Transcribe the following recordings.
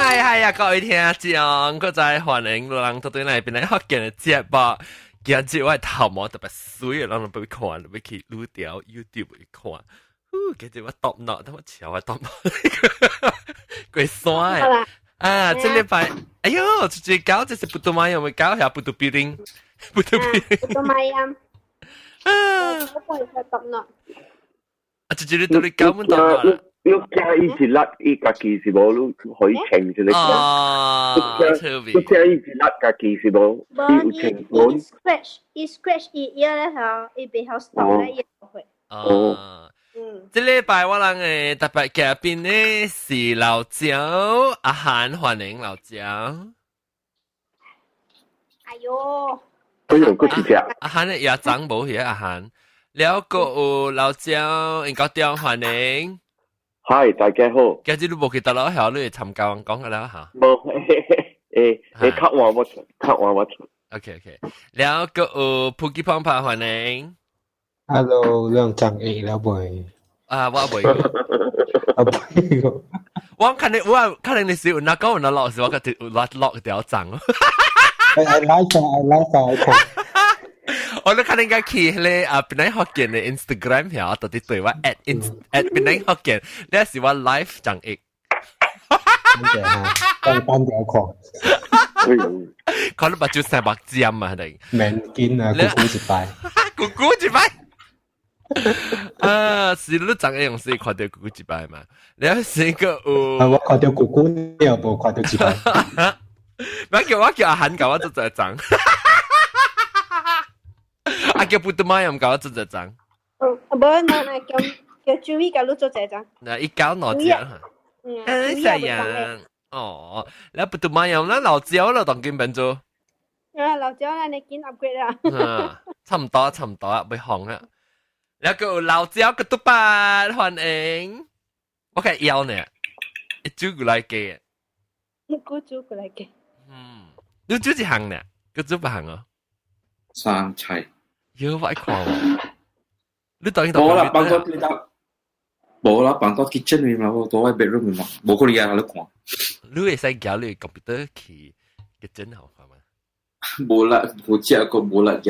係係啊，各位聽眾，閣再歡迎人到對來邊來福建的節目。今日我的頭毛特別媠，人攏欲看，欲去愈條 YouTube 去看。呼，今日我top knot，等我瞧我 top knot，過山的。啊，這禮拜，哎喲，這這搞這是不都買有沒搞下不都 building，不都 building。不都買啊。啊，我幫你 top knot。啊，這這你到底搞乜 top knot？你驚伊是甩伊家己是無？你可以穿一個。啊，你驚伊是甩家己是無？伊有穿伊 scratch，伊 scratch 伊耳咧嚇，伊袂曉 stop 咧，伊會。哦。嗯。這禮拜我人的特別嘉賓呢是老焦，阿韓歡迎老焦。哎喲。哎喲，閣一隻。阿韓的也長無去阿韓，了閣有老焦，應該點歡迎。嗨，大家好。今日你無去佗落曉，你會參加我講個了嚇。無，欸，較晚我出，較晚我出。 OK OK，了閣有普吉胖胖歡迎。 Hello，兩張 A 了未？啊，我未。啊，未個。我看你，我看你是有哪講有哪落時，我個有落落條髒。 I like 啊，I like 啊，看。我都看你個去咧啊，檳榔福建的 Instagram 遐，到底對我 at in at 檳榔福建，呢是我 live 講譯。單單條看。看你目睭生目尖啊，係免緊啊，咕咕一擺。咕咕一擺。啊，是你昨下用時看著咕咕一擺嘛？你是個有。啊，我看著咕咕，你又無看著一擺。我叫阿韓教我做這張。啊，叫布多媽又唔教我做這張。哦，無，那那叫叫注意教你做這張。那一教兩隻哈。嗯，係呀。哦，你布多媽又那老焦了，當今變做。啊，老焦啦，你見 upgrade 啦。嗯，差唔多，差唔多啊，欲紅啊。แล้วก็老焦個嘟巴歡迎。我看腰呢，一煮過來嘅。我煮過來嘅。嗯，你煮一項呢？閣煮別項哦。生菜。有我愛看喎。你當然無啦，放到你得。無啦，放到 kitchen 裡嘛，我到我 bedroom 裡嘛，無可能日你看。你會使交你 computer 去 kitchen 好看嗎？無啦，無食個無啦食。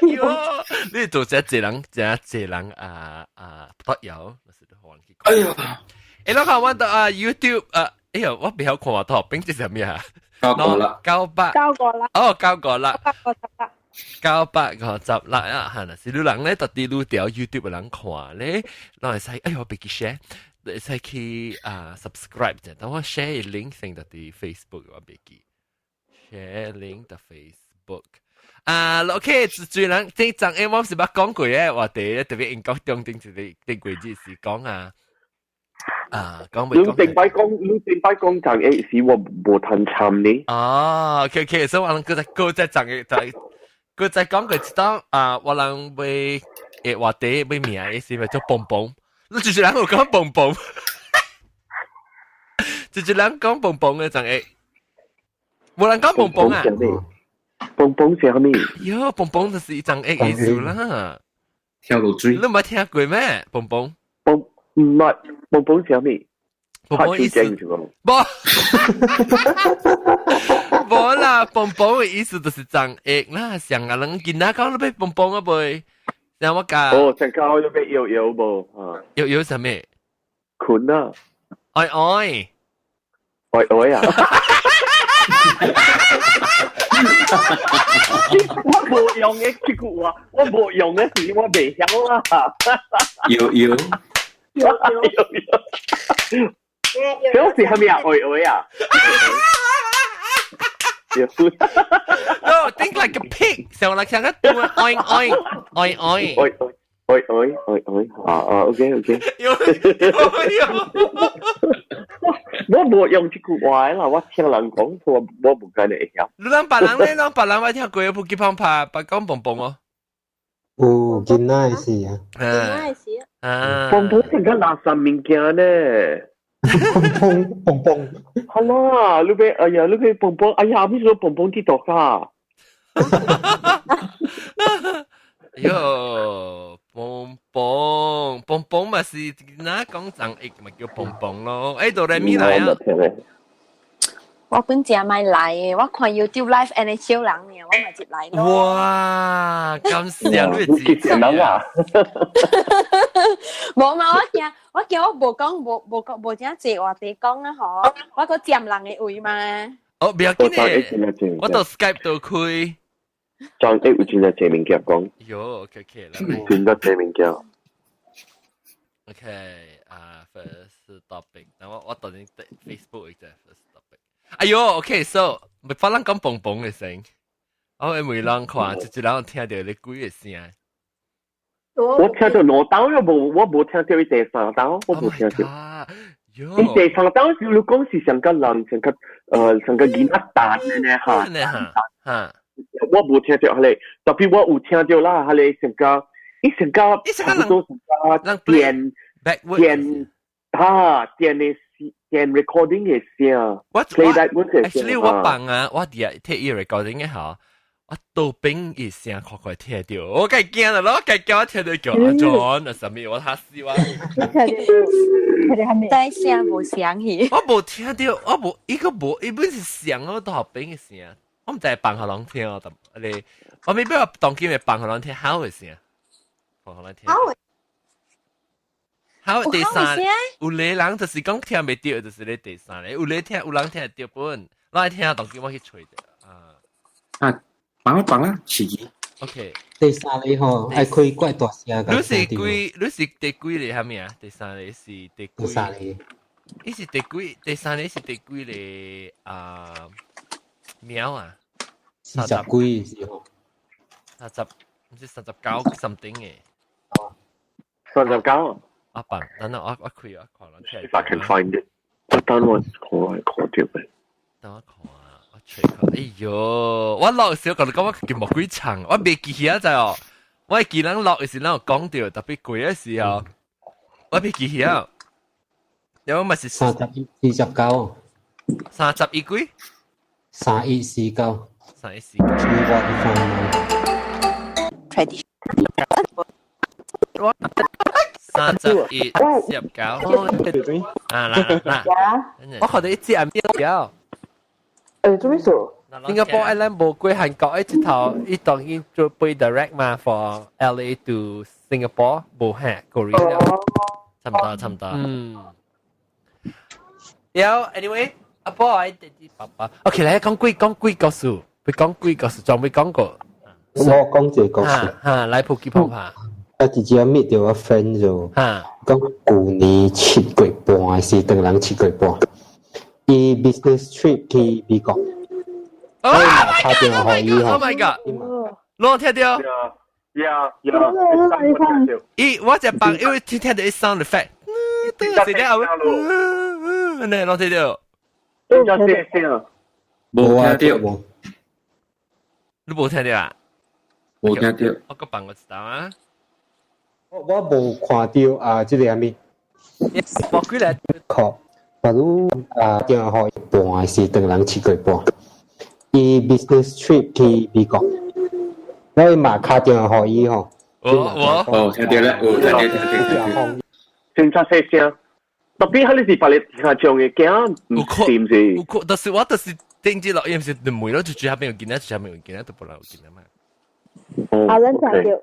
喲，你做這濟人，這濟人啊啊不得了，那是還去。哎呀，欸，我看我到啊 YouTube 啊，哎呦，我袂曉看圖片，這是啥物啊？九個啦，九百，九個啦，哦，九個啦，956。 956啊，嚇！若是你人咧，特地愈條 YouTube 的人看咧，攏會使，哎呦，別記 share，會使去啊 subscribe 者，等我 share link 先到佇 Facebook，我別記 share link 到 Facebook。啊，OK，雖然這陣誒，我是捌講過嘅話題，特別英國中頂一個頂過日是講啊，啊，講未？你頂擺講，你頂擺講講誒，是我無談參呢。啊，OK OK，所以我人閣再閣再講嘅，再閣再講過一當啊，我人欲誒話題欲名嘅是咪叫蹦蹦？你就是人有講蹦蹦，就是人講蹦蹦嘅就會，無人講蹦蹦啊。蹦蹦是啥物？喲，蹦蹦就是一張 A 意思啦。跳落水。你冇聽過咩？蹦蹦。蹦唔係蹦蹦是啥物？蹦蹦意思。無。無啦，蹦蹦的意思就是長液啦，像啊，人囡仔講你欲蹦蹦啊袂？像我教。哦，上教要欲搖搖無？啊。搖搖啥物？困啊。愛愛。愛愛啊！我無用的這句話，我無用的時我袂曉啦。搖搖。搖搖搖搖。這是啥物啊？愛愛啊！ No, think like a pig. 像我像個豬，愛愛愛愛愛愛愛愛愛愛啊啊！OK OK。有有有。我無用這句話啦，我聽人講，我我無敢會曉。你人別人咧，人別人我聽過，普吉胖拍白講蹦蹦哦。有囡仔的事啊。囡仔的事啊。蹦蹦成個垃圾物件呢。蹦蹦蹦蹦。好啦，你欲哎呀，你欲蹦蹦，哎呀，你說蹦蹦佇倒卡？喲，蹦蹦蹦蹦嘛是哪講長譯咪叫蹦蹦咯？哎，哆來咪來啊！我本正咪來嘅，我看 YouTube live 按呢少人爾，我咪入來咯。哇！咁謝你你結人啊？無嘛，我驚我驚我無講無無講無正濟話題講啊嗬，我閣佔人嘅位嘛。哦，不要緊嘅，我到 Skype 度開。裝一有真正濟物件講。喲，OK OK 啦。真正濟物件。 OK 啊，first topic，等我我突然 Facebook 一隻 first topic。哎喲，OK，so 咪發人講嘣嘣嘅聲，我會每人看，就一人聽到你幾個聲。我聽到兩刀又無，我無聽到伊第三刀，我無聽到。伊第三刀你講是上個人，上個上個囡仔彈的呢哈。哈。我無聽到彼個，特別我有聽到啦，彼個上個，伊上個差不多上個電電哈電的電 recording 的聲。我 playback 的聲。Actually 我放啊，我佇下聽伊 recording 的吼。我倒邊伊聲快快聽到，我梗驚啦，我梗驚我聽到叫阿 John 啊啥物，我嚇死我。但聲無響去。我無聽到，我無伊個無，伊本是響我倒邊的聲，我毋知放予人聽哦，你我未必要當今會放予人聽好的聲，放予人聽。好的。好，第三，有個人就是講聽袂著，就是咧第三個，有咧聽，有人聽會著本，我愛聽當今我去揣著啊。啊，放啦放啦，刺激。 OK。第三個吼，愛開怪大聲。你是幾？你是第幾個蝦米啊？第三個是第幾？第三個。伊是第幾？第三個是第幾個啊？喵啊！ 40幾是吼。 30，毋是39 something 嘅。 39。阿笨，等等我我開我看人聽。 If I can find it，我等我看看到未？等我看啊，我吹看。哎喲，我落時候講你講我節目幾長，我袂記起啊就哦。我會記人落嘅時，咱有講到，特別貴嘅時候，我袂記起啊。有咪是31、49。 31幾？ 3149。 3149。 Tradition。 31、49。啊嗱嗱，我看到一隻係咩表？做咩事？新加坡 Airline 無過韓國，一頭伊當然做飛 direct 嘛，for LA to Singapore 無嚇 Korea，差唔多差唔多。嗯。有，anyway，阿波愛弟弟爸爸，OK 來講幾講幾故事，會講幾故事，仲未講過。我講一個故事。哈，來普及泡泡。啊，直接meet 到我 friend 就，講舊年7月半是當人7月半，伊 business trip 去美國。 Oh my 打電話予伊 god！Oh my god！攏聽到？ Yeah。咦，我就幫，因為聽聽到一 sound effect，對，是了，嗯，你攏聽到？聽到聲。無聽到。你無聽到啊？無聽到。我閣放我一道啊。我無看到啊，這個啥物？我幾來？確，假如啊電話半是當人7月半，伊 business trip 去美國，我嘛敲電話予伊吼。我我哦，聽到啦，哦，聽到聽到聽到。真正細聲，特別係你是別個聽眾嘅驚，唔是唔是？有可，但是我就是頂住錄音是每咯，就最下邊有見啦，最下邊有見啦，都無人有見啦嘛。啊，咱聽到。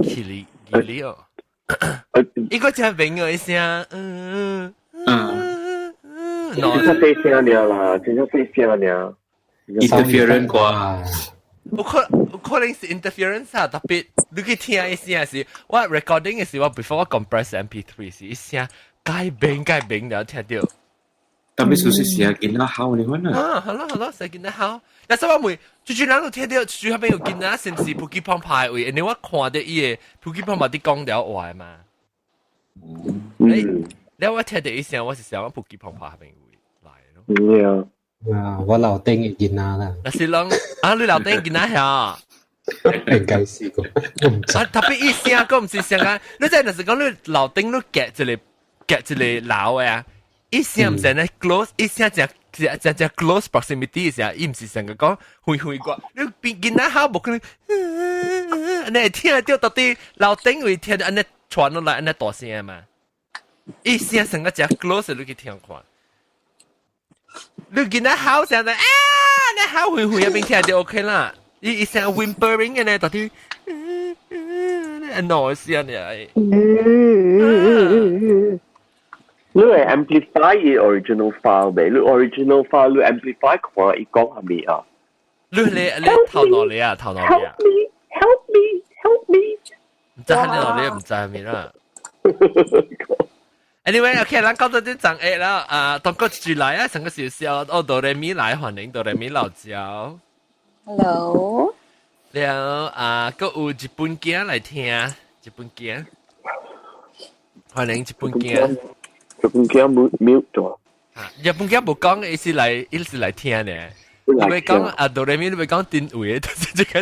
起哩起哩哦，伊個真明嘅聲，嗯嗯嗯，真正細聲爾啦，真正細聲爾。 interference 啩？有可能是 interference 啊，特別你去聽一聲是，我 recording 嘅時我 before 我 compress MP3 是一聲改變改變了聽到。特別是是啊，見到好你看啊。啊，好咯好咯，成見得好。但是我問，最最人都聽到，最後邊有見到，是毋是普吉胖派位？因為我看到伊個普吉胖嘛佇講了話嘛。嗯。了我聽到一聲，我是想我普吉胖派邊位來咯。嗯啊，我樓頂嘅囡仔啦。若是攏啊，你樓頂囡仔遐？應該試過。啊，特別伊聲，閣毋是聲啊！你知若是講你樓頂你夾一個夾一個樓的啊？伊聲毋是呢 close，伊聲正正正正 close proximity 時，伊毋是成個講遠遠過，你邊囡仔好無可能，你會聽到到底樓頂位聽到按呢傳落來按呢大聲嘛？伊聲成個只 close 你去聽看。你見到吼聲咧啊，你吼遠遠一邊聽就 OK 啦。伊伊聲 whimpering 嘅咧，到底 noise 啊你。你係 amplify 伊 original file 未？你 original file 你 amplify 看伊講係咪啊？你你你頭腦你啊，頭腦你啊。 Help me! Help me! Help me! 唔知係你唔知係咪啦。Anyway，OK，咱講到這層下啦，啊，當個住來啊，上個小小，哦，哆來咪來，歡迎哆來咪老椒。 Hello。了啊，閣有日本囝來聽，日本囝，歡迎日本囝。日本囝 mute 咗。日本囝無講，伊是來，伊是來聽呢。你會講啊，哆來咪，你會講定位，就是這個。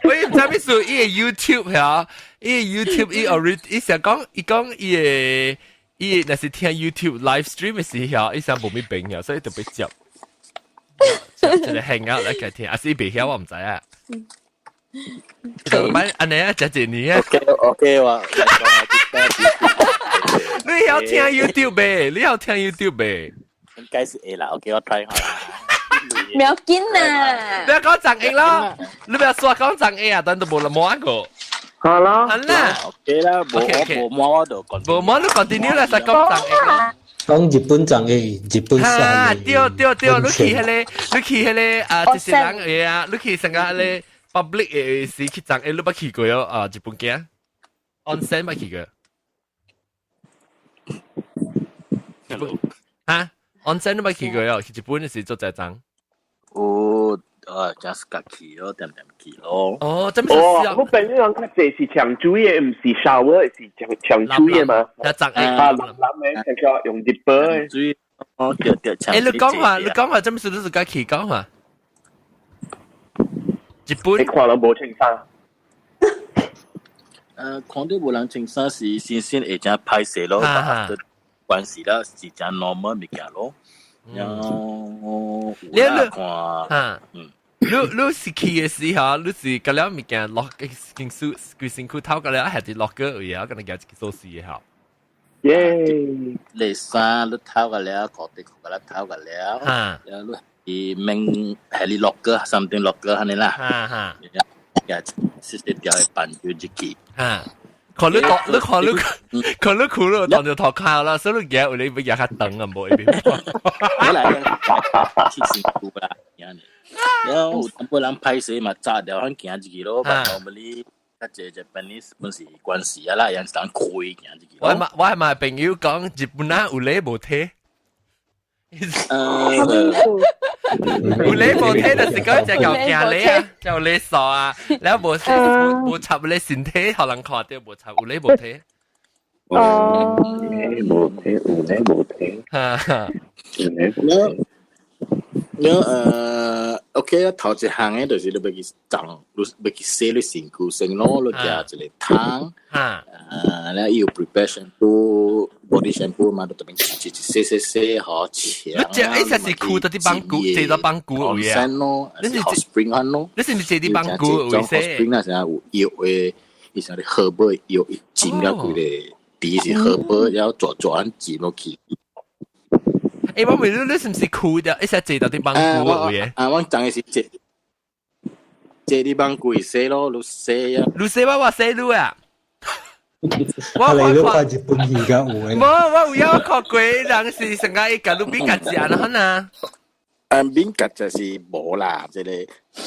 我唔知咩事，伊個 YouTube 嚇，伊個 YouTube 伊 ori，伊成講，伊講伊個，伊若是聽 YouTube live stream 嘅時候，伊成無咩病嘅，所以特別接，就係 hang out 來佢聽，啊是伊袂曉我唔知啊。就擺按呢啊，食一年啊。 OK OK 我。你曉聽 YouTube 未？你曉聽 YouTube 未？應該是會啦，OK 我 try 下。唔要緊啊！你講雜音咯，你不要說講雜音啊，等都無人摸過。好啦，好啦，OK 啦，無我無摸我就講。無摸你 continue 啦，實講雜音咯。講日本雜音，日本啊，對對對，你去彼個，你去彼個啊，這些人會啊，你去成個彼個 public 的時去雜音，你捌去過哦？啊，日本囝，onsen 捌去過。日本啊，onsen 你捌去過哦？去日本的時做濟張。有啊，just 家去咯，點點去咯。哦，這哦，我本人較濟是搶水的，毋是 shower，是搶搶水的嘛。啊，雜啊，藍藍的，像叫用熱波的。水，哦，對對，欸，你講話，你講話，這麼是你自家去講話？日本你看了無穿衫？看到無人穿衫是先先會真歹勢咯，關係啦是真 normal 物件咯。然後你你嚇，你你是去嘅時候，你是嗰了物件落件褲規身軀透嗰了，還是落個位啊？可能夾一個鎖匙嘅吼。耶！你衫你透個了，褲底褲個了透個了，然後你免係你落個，something 落個按呢啦。哈哈。也是是條嘅板就入去。哈。看你你看你看你哭了，當就頭卡啦，所以你夾有你要夾較長啊，無一邊。我來去辛苦啦，然後有淡薄人歹勢嘛，炸掉反行入去咯，但normally 較濟日本呢本是關係啊啦，人是人開行入去。我嘛我係咪朋友講日本人有禮無體？有禮無體就是講只舊行禮啊，就禮數啊，然後無無插你身體，予人看到無插有禮無體。哦，無體有禮無體，哈哈，有禮無體。了OK 啊，頭一項嘅就是你欲去浸，你欲去洗你身軀先咯，你食一個湯，了伊有 prepare shampoo、body shampoo 嘛，你特別一一洗洗洗好強。你食一隻是褲到啲板骨，坐到板骨位啊？你是 hot spring 按咯？你是唔是坐啲板骨位先？hot spring 那時候有藥的，伊啥哩荷葉藥一浸了規個，底是荷葉，然後抓抓按浸落去。欸，我問你，你是唔是褲的？一直坐到啲板骨位嘅？啊，我昨日是坐坐啲板骨洗咯，你洗啊。你洗我我洗你啊！我你都看日本戲㗎有嘅。無，我有影看過，人是成個伊共你變家食啦，可能。啊，變家食是無啦，這個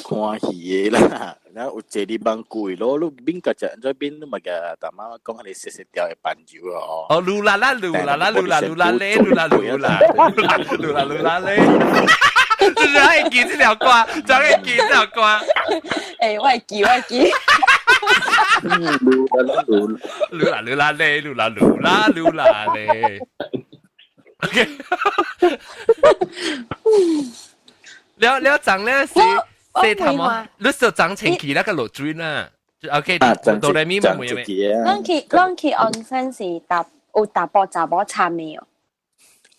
看戲的啦，然後有坐啲板骨咯，你變家食，怎變你嘛個大媽講彼個細細條的番薯哦。哦，嚕啦啦嚕啦啦嚕啦嚕啦咧，嚕啦嚕啦嚕啦嚕啦嚕啦咧。你會記這條歌，怎會記這條歌？欸，我會記，我會記。嚕啦嚕嚕啦嚕啦咧，嚕啦嚕啦嚕啦咧。OK。了了，長咧是洗頭毛，你就長清氣那個落水啦。OK，哆來咪冇咩。咱去 onsen 是搭有查埔查某參的哦。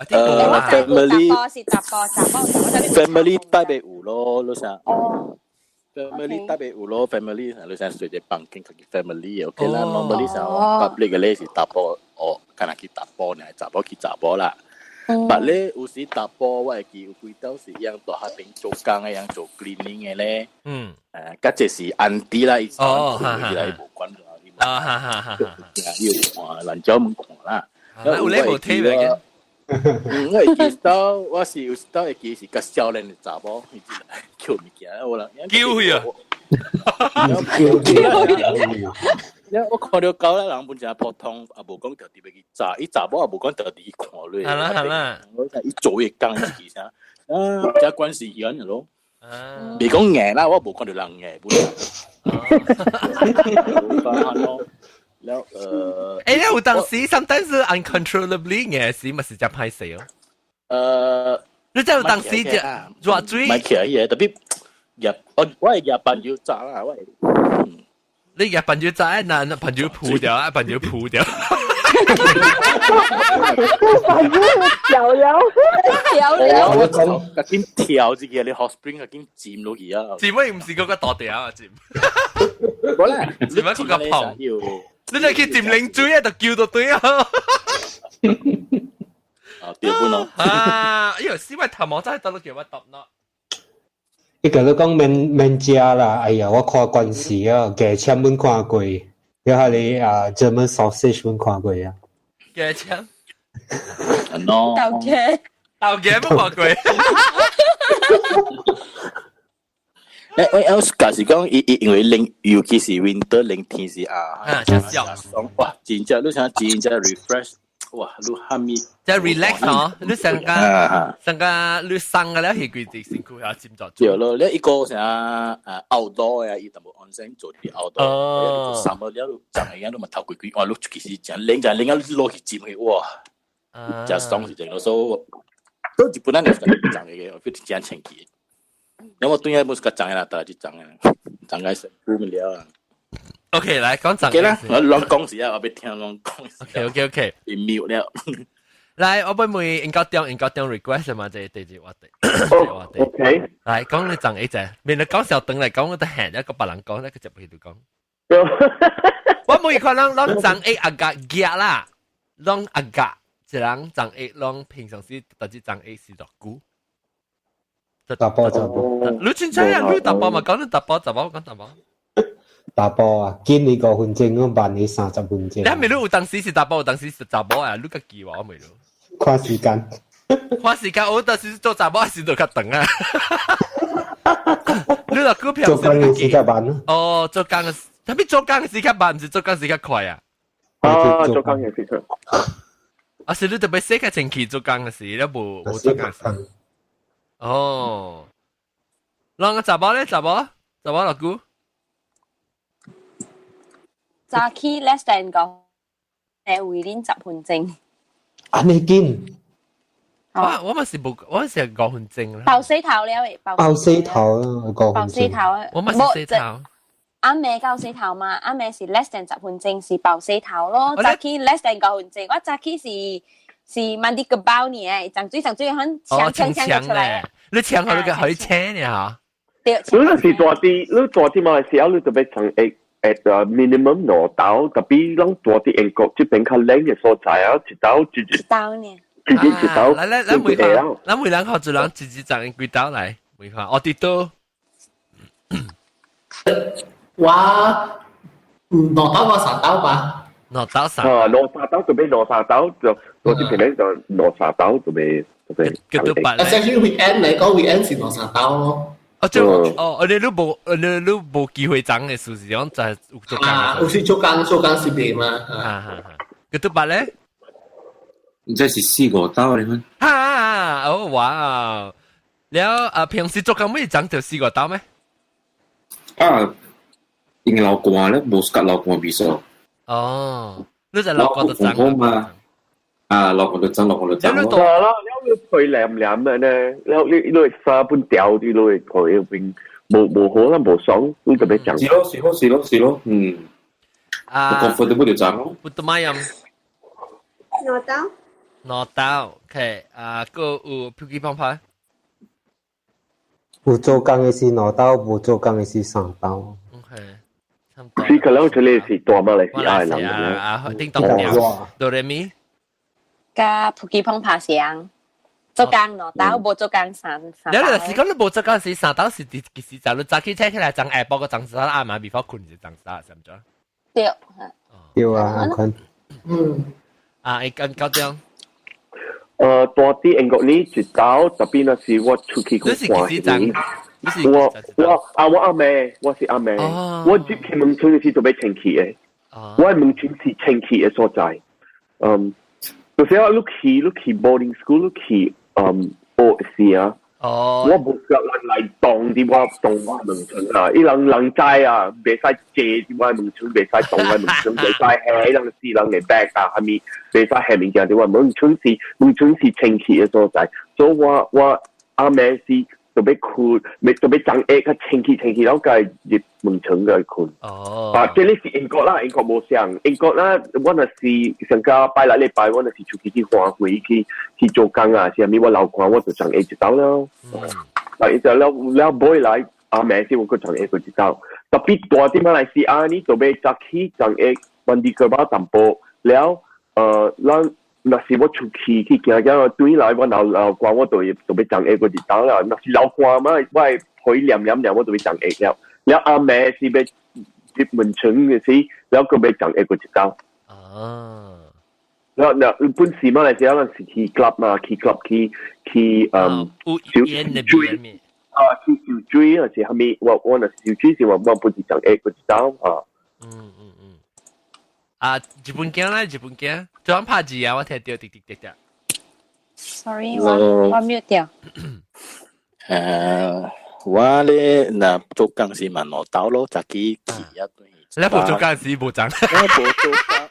family 是查埔查某 family 拜拜有咯，你啥？哦。family 特別有咯，family 你想睡隻房間自己 family OK 啦，normally 上 public 嘅咧是查埔哦，敢若去查埔呢，查埔去查埔啦。但咧有時查埔我會記有幾道是樣大下邊做工嘅，樣做 cleaning 嘅咧。甲這是 auntie 啦，伊哦，伊來無管啦，啊哈哈哈，伊有看，蘭椒門看啦。有咧無睇嘅。嗯，我會記到，我是有時到會記是較少年的查某，伊叫物件，我人叫佢啊，叫佢。因為我看到狗啦，人本真普通，也無講特別欲去查，伊查某也無講特別去看落。係啦係啦，我睇伊做伊工自己啥，啊，這關係員咯。未講硬啦，我無看到人硬本。了欸，你有當時 sometimes uncontrollably 硬時，咪是真歹勢哦。你知有當時就熱水，咪起來個，特別入我會入朋友炸啦，我會。你入朋友炸，那朋友撲掉啊，朋友撲掉。朋友跳了，跳了。我趕緊跳這個，你 hot spring 趕緊浸落去啊！浸咪唔是嗰個大條啊，浸。無啦，浸乜嗰個泡？你嚟去浸冷水啊，就叫到對啊！啊，對本咯。啊，哎呦，死我頭毛真係得咯，叫我揼咯。伊個你講免免食啦，哎呀，我看關係啊，雞腸阮看過，然後你啊，German sausage 阮看過啊。雞腸。喏。豆芽。豆芽冇看過。欸，我假是講，伊伊因為冷，尤其是 winter 冷天時啊，啊，真爽，哇，真正你想真正 refresh，哇，你哈咪，即係 relax 哦，你成個成個你生個了係規定辛苦下占咗。對咯，你一個啥啊 outdoor 啊，伊淡薄 onsen 做啲 outdoor，哦，三個了，長個樣都嘛頭規規，哇，你其實真冷，真冷啊，落去浸去，哇，真爽是真咯，所以都日本人就是長個，我覺得真清氣。因為對下冇是個長啦，大就長啊，長個身軀了啊。 OK，來講長。嘅啦，我亂講時啊，我欲聽亂講。 OK。秒了。來，我欲問應該點應該點 request 嘛？這第二話題。話題。OK。來講你長一隻，免你講小燈來講，我得閒一個別人講，一個就陪你講。我每個人攏長一阿格夾啦，攏阿格，一人長一攏平常時，但是長一是偌久。查埔查埔，你真知啊？你查埔嘛？講你查埔，查埔講查埔。查埔啊，緊你5分鐘，我慢你30分鐘。你係咪你有當時是查埔，有當時是查某啊？你家記話我未咯？看時間，看時間，我當時做查某時就較長啊。你若股票做工嘅時間慢咯。哦，做工嘅，特別做工嘅時間慢，唔是做工時間快啊？啊，做工嘅時間。啊，是你特別洗較清氣做工嘅時，你無無做工時。哦，啷個查某咧？查某，查某老姑。早起 less than 個，within 10分鐘。按呢緊。我嘛是無，我是5分鐘啦。爆死頭了誒！爆死頭啦，5分鐘。爆死頭啊！我嘛是死頭。暗暝夠死頭嘛？暗暝是 less than 10分鐘是爆死頭咯。早起 less than 5分鐘，我早起是慢啲個包呢？長水長水很搶搶搶出來。你搶好你個可以請呢嚇？對。你若是住佇，你住佇馬來西亞，你特別從 at minimum 2斗，特別攏住佇英國這邊較冷嘅所在啊，一斗一一斗呢？一日一斗。來來，咱每個，咱每人學一人一日賺幾斗來，每個我佇倒。我2斗或3斗吧。 2斗3。啊，2、3斗就俾2、3斗，就我這邊咧就2、3斗就俾就俾。幾多百咧？啊，即係 weekend 嚟講，weekend 是2、3斗咯。哦，就哦，你無你無機會漲嘅，事實講就係有做工。啊，有時做工做工是袂嘛。哈哈哈。幾多百咧？你這是4、5斗你們？哈，哦哇！了啊，平時做工咪漲就4、5斗咩？啊，因流汗咧，無 suka 流汗味素。哦，你就流汗就漲嘛？啊，流汗就漲，流汗就漲咯。係啦，你皮涼涼嘅呢，你你衫本掉啲，你會皮變無無好啦，無爽，你特別漲。是咯，是咯，是咯，是咯，嗯。啊。comfortable 就漲咯。不得買呀？2斗。2斗，OK，啊，閣有飛機棒牌。有做工的是兩晝，無做工的是三晝。 OK，是可能這裡是大馬來西亞的人。啊，叮當掉，哆來咪。佮普吉碰拍聲，做工兩晝，無做工三你你是講你無做工是三晝是幾時就？你早起醒起來裝下晡個裝啥暗暝 before 睏就裝啥，是毋是？對。對啊，困。啊，會跟高中。大啲英國呢一晝，特別那是我出去去看戲。我啊我阿妹，我是阿妹，我入去門窗是做欲清氣的。我門窗是清氣的所在。就是我你去 boarding school，你去學時啊。我無腳人來擋佇我擋我門窗啊！伊人人知啊，袂使坐佇我門窗，袂使擋我門窗，袂使下伊人死人的 bag 啊，啥物袂使下物件佇我門窗是門窗是清氣的所在，所以我阿暝是就欲睏，欲就欲裝下較清氣清氣，然後共入門窗共睏。啊，這裡是英國啦，英國無相，英國啦，我若是上個拜六禮拜，我若是出去去花卉去去做工啊，啥物我流汗我就裝下一晝了。啊，伊就了了尾來阿暝時我閣裝下閣一晝。特別大佇馬來西亞呢，就欲早起裝下 mandi kerbau 淡薄了，咱若是我出去去行行，轉來我流流汗，我就就欲裝下閣一晝了。若是流汗嘛，我會皮黏黏黏，我就欲裝下了。了阿暝是欲入門窗的時，了閣欲裝下閣一晝。了了本時馬來西亞咱是去 club 嘛，去 club 去去有煙的味。啊，去游水還是啥物？我若是游水時，我本是裝下閣一晝啊。啊，日本鏡咧，日本鏡，昨晚拍字啊，我聽到滴滴滴滴。 Sorry，我 mute 掉。我咧若做工時嘛兩晝咯，早起去啊對。你無做工時無裝。我無做工，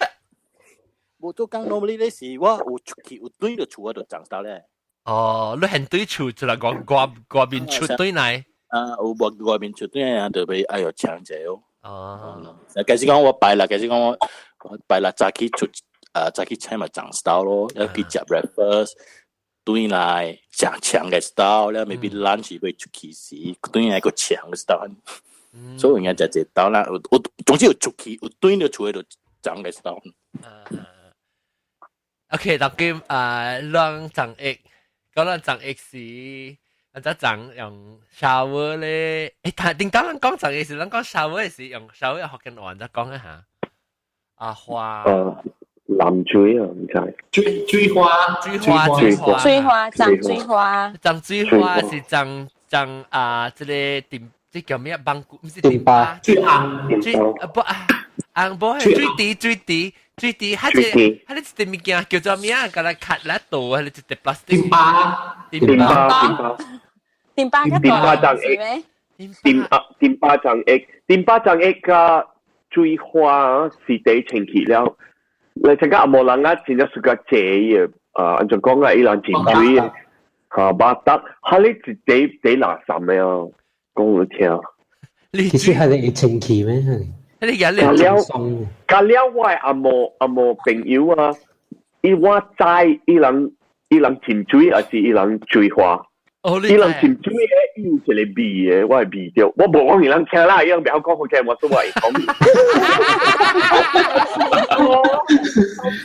無做工，normally 咧是我有出去有轉著厝我就裝到咧。哦，你現對厝就來外外外面出對來。啊，有外外面出對啊，就欲愛喲搶者哦。哦。假使講我拜六，假使講我拜六早起出，啊早起醒嘛裝 style 咯，要去食 breakfast，轉來食長个 style，了 maybe lunch 欲出去時，轉來閣長个 style。所以應該食一晝啦，有有總之有出去有轉著厝就長个 style。 OK，當今啊，兩裝液，講咱裝液時，啊，只裝用 shower 咧，但頂當咱講裝液時，咱講 shower 時用 shower 福建話，再講一下。啊花。藍水啊，毋知。水水花，水花，水花，水花，裝水花，裝水花是裝裝啊，這個點，這叫咩？芒果，毋是點巴，水紅，水啊不啊，紅無係水滴，水滴，水滴，佢這佢這一隻物件叫做咩啊？共來卡來倒，佢一隻 plastic。點巴，點巴，點巴，點巴裝液，點啊點巴裝液，點巴裝液佮水花是第清氣了。你參加阿摩人啊，真正屬較濟嘅，啊，按怎講啊，伊人浸水嘅，嚇巴得，哈你是第第垃圾的哦，講你聽。其實係會清氣咩？你而家了加了我的阿摩朋友啊，伊我知伊人伊人浸水，還是伊人水花？伊人浸水的，伊有一個味的，我會味著。我無講伊人聽啦，伊人袂曉講福建話，所以我會講。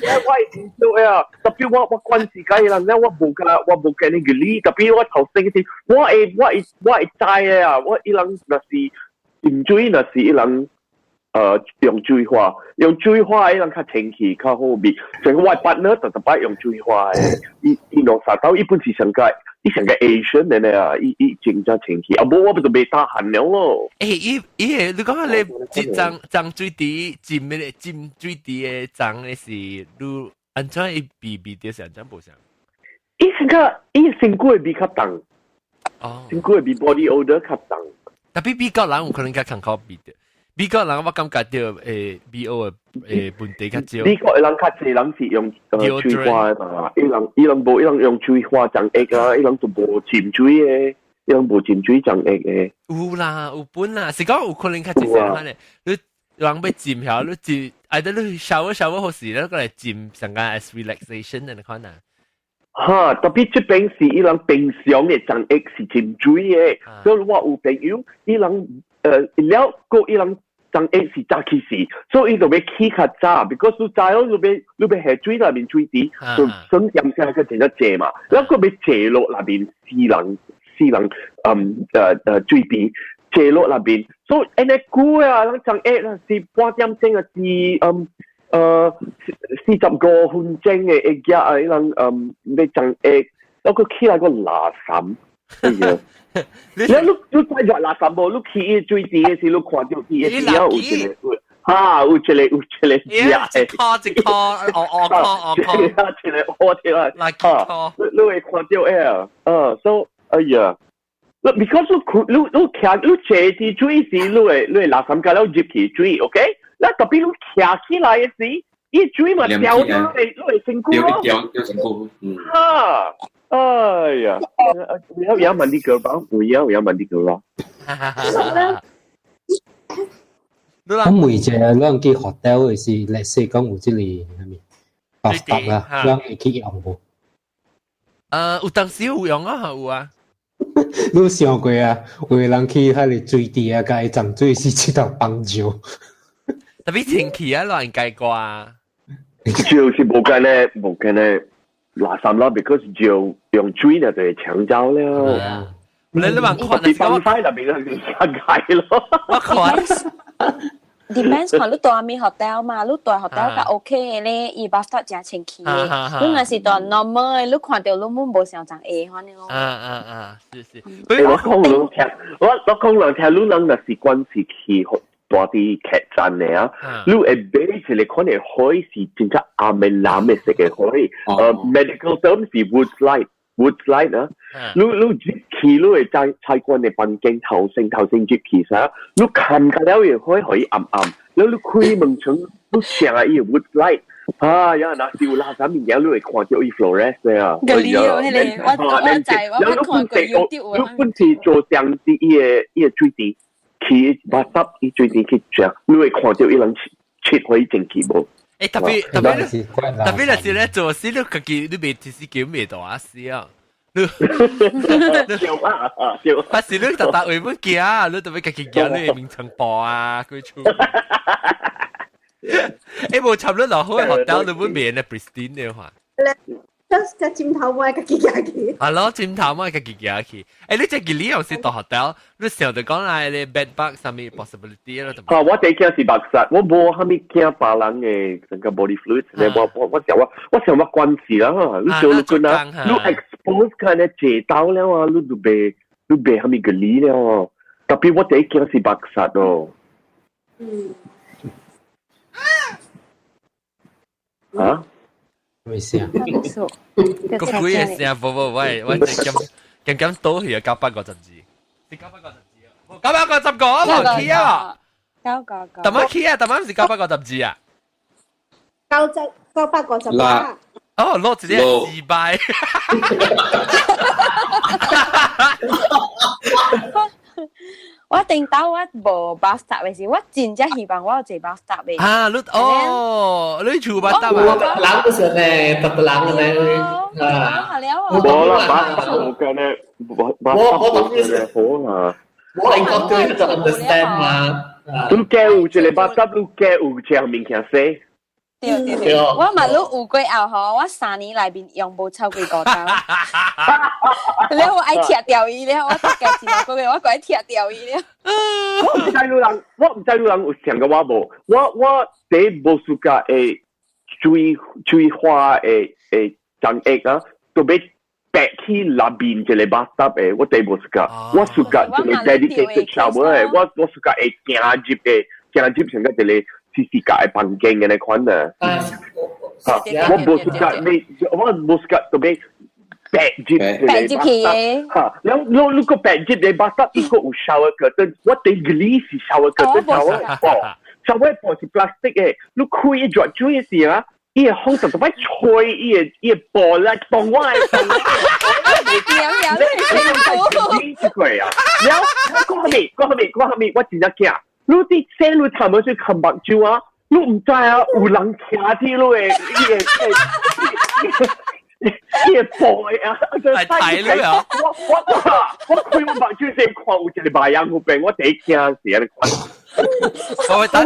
我會聽著啊，特別我關係佮伊人咧，我無佮我無跟你個理，特別我頭先是，我會知的啊，我伊人若是浸水，若是伊人用水花，用水花伊人較清氣較好味。像我 partner 就特擺用水花的，伊伊兩三兜，伊本是上個。伊上個 Asian 的呢啊，伊伊真正清氣，啊無我不就袂打寒了咯。伊伊個你講你這髒髒水池浸的浸水池的髒的是你按怎伊味味著是按怎無相？伊上個伊身軀的味較重，身軀的味 body odor 較重。 Tapi 美國人有可能較艱苦味著。美國人我感覺著BO 的問題較少。美國的人較濟人是用水花的嘛，伊人伊人無伊人用水花裝液啊，伊人就無浸水的，伊人無浸水裝液的。有啦，有本啦，是講有可能較濟啥款的，你人欲浸曉，你浸，哎，得你 shower shower 好時，你過來浸上個 as relaxation 的款啊。哈，特別這邊是伊人平常嘅髒液是真水嘅，所以我有朋友伊人了個伊人髒液是早起時，所以伊就欲起較早，because 你早你欲下水內面水池，就省點聲個真正濟嘛，然後閣欲坐落內面私人水池坐落內面，所以按呢久啊，咱髒液啦是半點鐘啊是45分鐘嘅一日啊，伊人欲髒液，然後閣起來個垃圾，哎呀！你睇住垃圾無？你去伊水池嘅時，你看到伊嘅時有一個哈，有一個一箍一箍，哦哦箍哦箍，一個烏一個，垃圾箍，你會看到誒，所以哎呀，你 because 你你徛你坐佇水時，你會垃圾甲了入去水，OK？那特別你徛起來嘅時，伊水嘛掉咗你身軀咯，掉身軀，嗯。哈，哎呀，有問啲個吧，有問啲個咯。咁每隻咱去 hotel 嘅時，let's say 講有這個啥物 bathtub 啦，咱會去用無？有當時有用啊，有啊。你想過啊？有人去彼個水池啊，共伊浸水是這頭放尿。特別天氣啊，亂計過。尿是無間咧，無間咧，垃圾啦，because 尿用水就會搶走了。你話看，特別放晒入邊就解咯。我看。 Depends 看你蹛啥物 hotel 嘛，你蹛 hotel 較 OK 嘅咧，伊 bathtub 誠清氣嘅。你若是蹛 normal 嘅，你看到你滿無想像會款嘅咯。啊啊啊，是是。我講人聽，我講人聽，你人若是慣是去蹛佇客棧的啊，你會買一個款的火是真正暗的藍的色的火，medical term 是 Wood's light，Wood's light 啊。你入去你會在菜館的房間頭先入去啥，你看個了會火予伊暗暗，然後你開門窗，你聲啊伊 Wood's light，啊呀，若是有垃圾物件，你會看到伊 fluoresce 啊。個理哦，彼個我知，我捌看過 YouTube 你本是做相佇伊的水池。去 bathtub 伊水池去食，你會看到伊人切開清氣無？欸，特別就是咧做事，你家己你袂其實叫袂大啊死啊！你笑啊笑！還是你特特為本行，你特別家己行，你會眠床布啊，鬼厝。欸，無插你落好學校，你本袂咧 pristine 的話。個枕頭我家己行去。係咯，枕頭我家己行去。欸，你這幾年又是蹛 hotel，你想著講來咧 bed bug 啥物 possibility 咯？啊，我第一驚是目屎，我無啥物驚別人的成個 body fluid 咧。我想我關事啦，你做你講啊，你 expose 看咧坐到了啊，你就袂啥物個理了啊。特別我第一驚是目屎哦。嗯。啊？咩聲？個鬼嘅聲，無無，我這咁咁咁倒去啊，952，是952啊，955啊，無去啊，九個個，淡仔去啊，淡仔毋是952啊，958。哦，攞一個失敗。我頂到我無 bathtub 的時，我真正希望我有坐 bathtub 的。啊，你哦，你厝 bathtub 啊？人都是呢，特特人呢。啊，無啦，bathtub 無間呢，bathtub 無間好啦。我應該對就 understand 嘛。你加有一個 bathtub，你加有一項物件洗。對對對，我嘛你有過後吼，我3年內面用無超過五周。了我愛拆掉伊了，我大概一兩個月我閣愛拆掉伊了。我毋知你人有想過我無？我第一無 suka 會水花的髒液啊，都欲白去內面一個 bathtub 的，我第一無 suka，我 suka 一個 dedicated shower 的，我 suka 會行入的，行入成個一個細細格的房間的那款啊。我無 suka 你，我無 suka 都欲白入白入去的。哈，然後你個白入的 bathtub 伊個有 shower curtain，我第一是 shower curtain shower 布，shower 布是 plastic 的，你開伊熱水的時啊，伊會風特別吹伊的布來動我的。了了，你這個啊，然後講啥物，我真正驚。你佇洗你頭毛水含目睭啊，你毋知啊，有人徛佇你的，伊會。伊個玻璃啊，係睇你啊！我開我目睭先看有一個白人嗰邊，我第一驚是按呢款。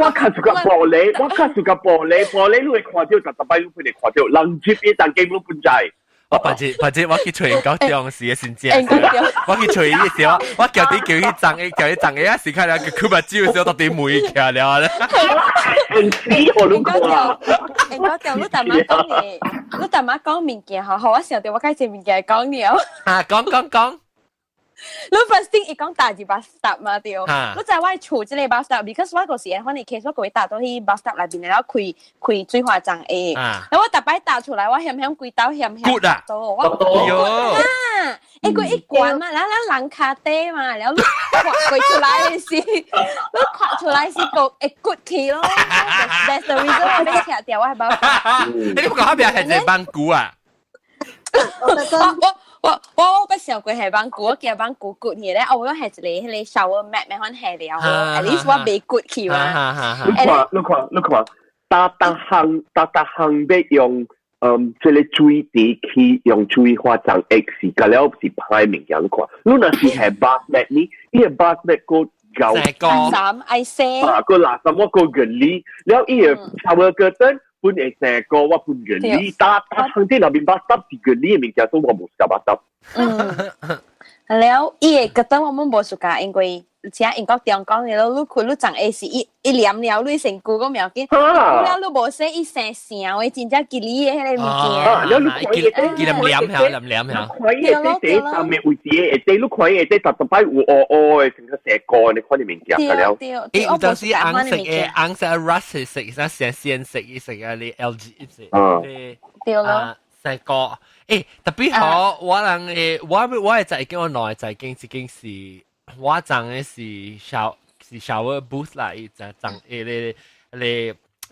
我看出個玻璃，我看出個玻璃，玻璃你會看到，十十擺你會看到，人接伊但基本不知。我白日白日我去揣到中時嘅先正，我去揣伊嘅時候，我叫啲叫伊送，叫伊送嘅啊，時間了，佢目睭時候到底梅起了咧。我都看。我掉你大媽講嘅，你大媽講物件，好好，我想到我介紹物件講了。啊，講講講。你 first thing 伊講搭住 bus stop 嘛對，你知我厝這個 bus stop，because 我個時可能 case 我個會搭到去 bus stop 內邊，然後開開水化站的。然後我逐擺搭出來，我險險規兜險險。骨啊！我啊！欸，佢一關嘛，然後人跤底嘛，然後你跨過出來的時，你跨出來是個會骨去咯。That's the reason 我欲拆掉我的 bus stop。你不講嗰邊係隻板骨啊？我捌想過係板骨，我驚板骨骨去咧，我係一個彼個 shower mat 咩款下了，at least 我袂骨去嘛。你看，你看，你看，逐逐項逐逐項欲用，這個水池去用水化成 X，甲了是歹物件。你看，你若是係 bath mat 呢，伊個 bath mat 閣夠垃圾愛洗，啊，閣垃圾我閣原理，了伊個 shower curtain 本會成個我本原理，逐逐項啲內面 bathtub 是原理的物件，所以我無 suka bathtub。嗯，了伊個覺得我們無 suka，因為而且英國中講的咯，你開你長下是一一黏了，你身軀個苗緊，了你無洗伊生成的真正吉利的彼個物件。啊，了你看伊伊黏黏下，黏黏下。看伊下底上面位置下底，你看伊下底十十擺有烏烏的，成個成個你看啲物件了。伊有當時紅色的，紅色 rust 色，啥鮮鮮色，伊色啊，你 LG 色。對咯。成個，欸，特別好，我人誒，我我的在間，我兩个在間，一間是。我裝的是 shower 是 shower booth 啦，伊就裝迄個個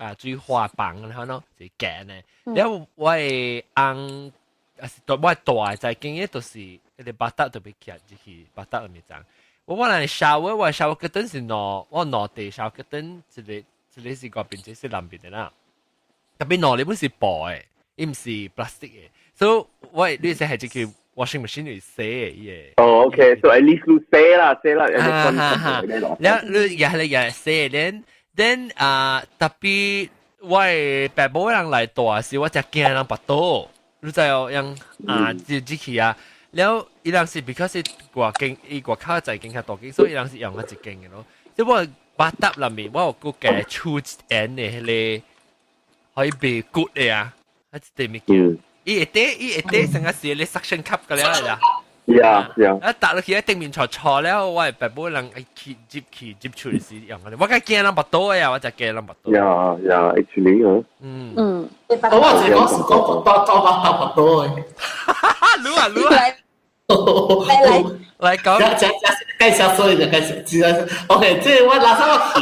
啊水化房，然後喏是夾呢。然後我的翁啊是大我大的在間，就是彼個 bathtub 特別徛入去 bathtub 內面裝。我來 shower，我 shower curtain 是兩，我兩地 shower curtain 一個一個是外邊，一個是內邊的啦。特別兩個本是布的，伊毋是 plastic 的，所以我你是係這個 washing machine 嚟洗的伊個。哦，OK，so at least 你洗啦，洗啦，哈哈哈。然後你也係也洗，then 啊，特別我的爸母人來蹛時，我才驚人腹肚，你知哦，樣啊，這這去啊。了伊人是 because 外間伊外口在間較大間，所以伊人是用啊一間的咯。即我 bathtub 內面，我有閣加手沿的彼個可以袂骨的啊，啊一塊物件。伊會底伊會底成個是咧 suction cup 個了啦。 啊，搭落去喺頂面坐坐了，我係爸母人去接去接出時用嘅，我梗驚人腹肚呀，我就驚人腹肚。 Yeah, actually 啊。嗯嗯。我話是講是講腹肚，講腹肚腹肚的。擼啊擼啊！來來來講。這這介紹所以就介紹，只係 OK，這我拿上我去。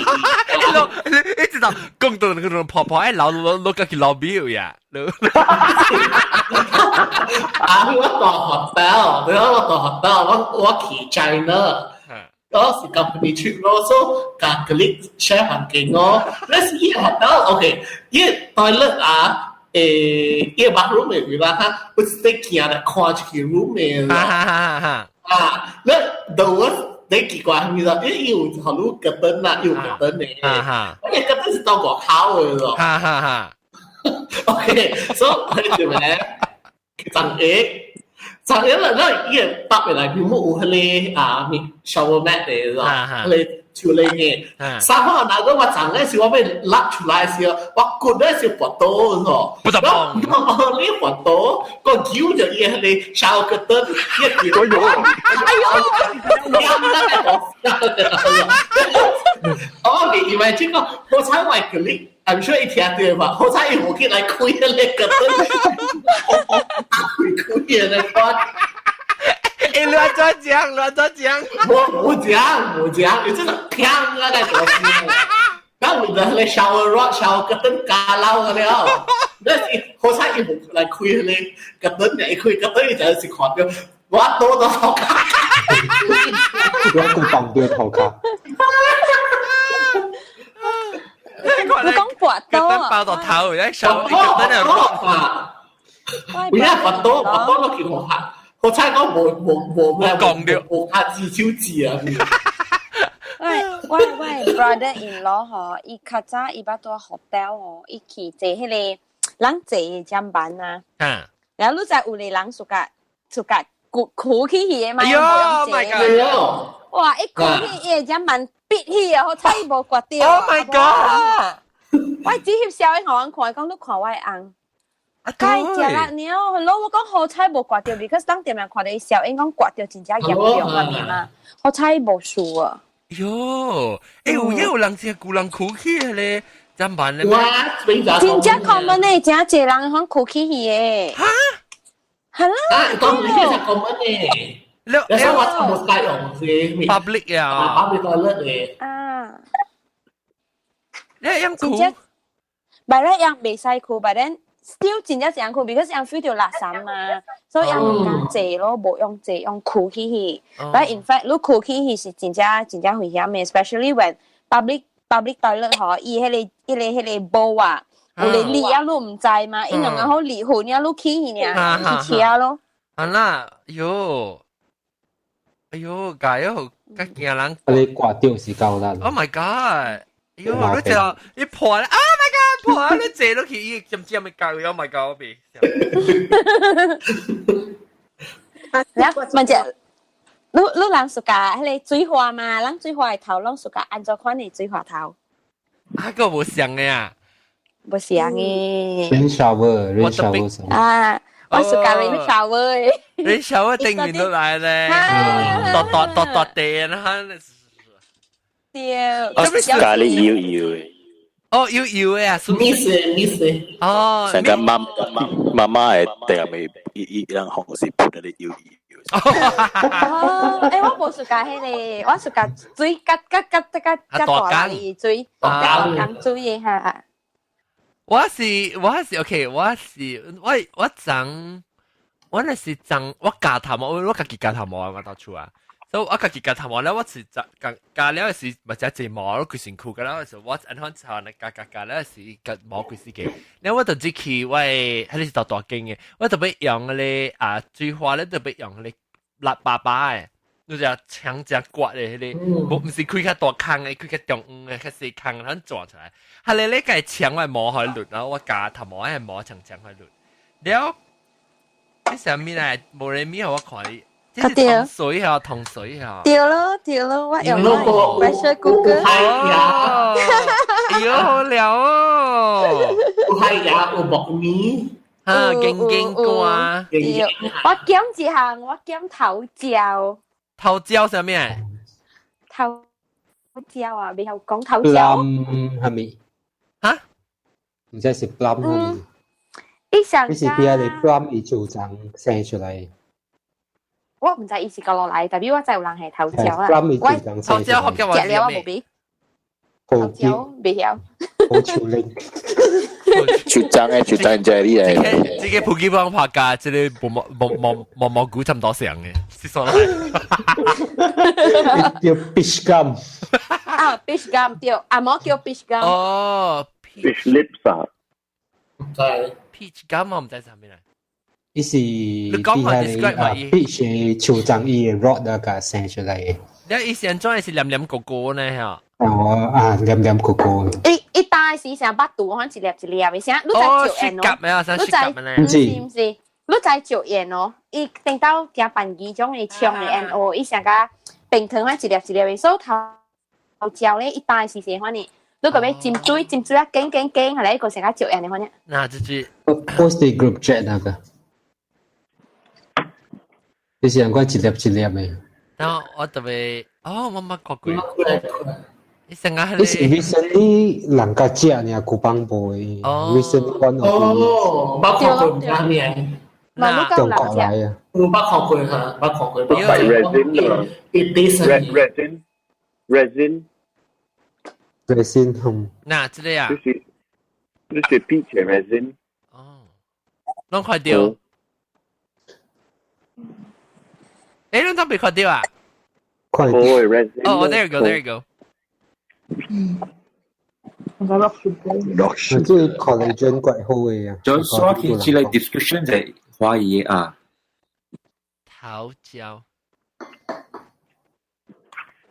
你你知道講到那個婆婆愛老老老個去老表呀？啊，我蹛 hotel，對我蹛 hotel，我我去 China，我是 company trip 咯，所以共 colleague share 環境咯。那是伊 hotel，OK，伊 toilet 啊。誒，伊 bathroom 的位啦，哈，我是佇行來看出去 room 的咯。哈啊，那 the worst 你奇怪係咪啦？因為伊有予你 curtain 啦，有 curtain 的。哈哈。我個 curtain 是到外口的咯。哈哈哈。 OK，所以佢就咩？昨日，昨日啦，那伊個搭的內面有彼個啊，shower mat 的咯，彼個處理嘅。三號那個我昨日時我欲拉出來時，我骨咧是跋倒咯。不得我你跋倒，個揪著伊彼個 shower curtain，伊哎呦，哎呦，我未以為這個好彩我係 colleague，I'm sure 伊聽著嘛，好彩伊無去來開彼個 curtain，開開的那款。欸，亂怎講？亂怎講？無無講無講，伊這個砰啊個東西。那為了彼個 shower rod、shower curtain 加撈個了，那是好彩伊無來開彼個 curtain，伊開 curtain 伊就是看著我倒到頭殼。我閣碰著頭殼。你講跋倒啊？爆到頭，一手一個燈就落。我一佛多佛多落去學下，我猜講無無無咩講了，無下字手字啊！喂喂喂，brother in law 嗬，伊較早伊捌住 hotel 嗬，伊去坐彼個人坐的砧板啊。然後你知有個人暑假暑假哭哭起去的嘛？哎呦，my god！哇，一哭起伊的砧板逼起啊，好彩伊無割著。 Oh my god！我只翕相予阮看，講你看我的翁。該食啦，了，老我講好彩無割著，because 當店人看著伊笑，𪜶講割著真正嚴重啊嘛，好彩無事啊。喲，欸，有影有人是舊人哭起的咧，砧板咧。哇，真正 common 呢，真濟人講哭起去的。哈？係啦。啊，講你其實 common 呢。你想我冇使用是 public 啊，public toilet 嘅。啊。你用哭？白咧用袂使哭，but then still 真正是用哭，because 用 feel 著垃圾嘛，所以用毋敢坐咯，無用坐，用哭起去。But in fact，你哭起去是真正真正危險嘅，especially when public toilet 嗬，伊彼個彼個彼個煲啊，有個裂啊，你毋知嘛，伊兩個好裂痕啊，你起去爾，去車咯。啊啦，喲，哎喲，加油，較驚人。你掛掉是夠啦。 Oh my god！喲，你就一破咧，Oh my god！破啊！你坐落去，伊尖尖嘅教，Oh my god！我然後問者，你你人暑假彼個水花嘛？人水花的頭攏暑假按怎款的水花頭？啊個無像的啊，無像的。 Rain shower，rain shower 啊，我暑假 rain shower 的。 rain shower 頂面落來咧，剁剁剁剁地啊！對。我咖喱搖搖的。哦，搖搖的啊， miss miss 哦，成個媽媽媽的定咪伊伊人紅是潑嗰啲搖搖。哦，欸，我無暑假彼個，我暑假水較較較較較大力水，大缸水的哈。我是 OK，我是我我長，我那是長我鉸頭毛，我家己鉸頭毛我到厝啊。所以我家己鉸頭毛咧，我是鉸鉸鉸了是咪只隻毛，我規身軀個了是我按款擦來鉸鉸鉸了是鉸毛規死個。了我就只去我彼個是大大間的，我特別用彼個啊水花咧，特別用彼個辣巴巴的，你只長只刮的彼個，無毋是開較大空的，開較中央的，較細空，咱轉出來。彼个咧個牆我毛開甩，然後我鉸頭毛彼毛長長開甩。了，你啥物來？無人物予我看你。這是糖水啊，糖水啊！對咯對咯，我用 pressure cooker。哎喲，好料哦！有海牙，有木耳，啊，勁勁瓜。對，我減一項，我減頭椒。頭椒啥物？頭椒啊，袂曉講頭椒。 plum 係咪？哈？毋知是 plum 係咪？伊上你是邊個 plum 伊就長生出來？我毋知伊是佗落來，但係我知有人係頭椒啊。我頭椒學嘅話食了我無比。頭椒袂曉。好處理。出張嘅出張就係呢個。這個普吉幫拍價，這個毛毛毛毛毛菇差唔多上嘅，是說來。叫 peach gum。啊，peach gum 對，阿毛叫 peach gum。哦，peach lips 啊。唔知。 peach gum 我毋知啥物來。伊是你講下 describe 下伊 peach 的樹欉伊的 rot 啊，共生出來的。你伊是按怎是黏黏糊糊呢？嚇？哦啊，黏黏糊糊。伊伊大時成腹肚，可能一粒一粒的，啥？你知椒鹽哦？咩啊？你知？毋是毋是？你知椒鹽哦？伊頂到加飯機種的槍的 N O，伊成個冰糖可一粒一粒的，所以頭椒咧，伊大時時反正，你個欲斟水，斟水啊，捲捲捲，後來個成個椒鹽的反正。那這是 post group chat 那個。你是人講一粒一粒的。然後我特別，哦，我冇看過。你成日你是 recently 人家食呢，古邦播的。哦。 Recently one 哦，捌看過唔知咩？中國來啊。有捌看過哈，捌看過。 resin ，it resin resin resin 嗯。嗱，這個啊。這是這是 peach resin。哦。攏看著。欸，你都未看著啊？看著。哦，there you go, there you go。rock sugar。 rock sugar。這 collagen 怪好嘅啊。就刷起起來 description 就懷疑啊。桃膠，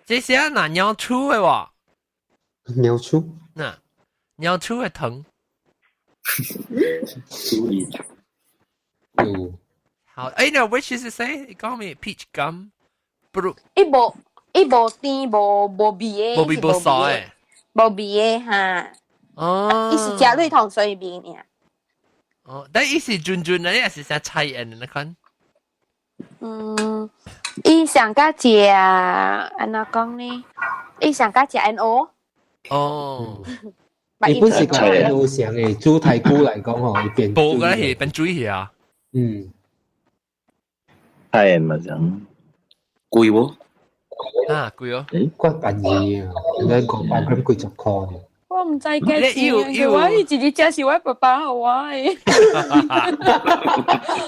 這是哪鳥厝的喎？鳥厝？嗱，鳥厝的糖。嗯。好，哎，那 which is it say？講咩？Peach gum，不如。伊無甜無無味的。無味無臊的。無味的哈。哦。伊是食綠糖水味爾。哦，但伊是純純的，還是啥菜鹽的那款？嗯，伊上較食按怎講呢？伊上較食 N O。哦。伊本是講 N O 上的，煮太久來講吼，伊變。無個係變水去啊。嗯。菜鹽嘛講貴無？啊，貴哦。怪便宜啊，應該500 gram 幾十塊。我毋知幾錢，我伊一日食是我爸爸予我的，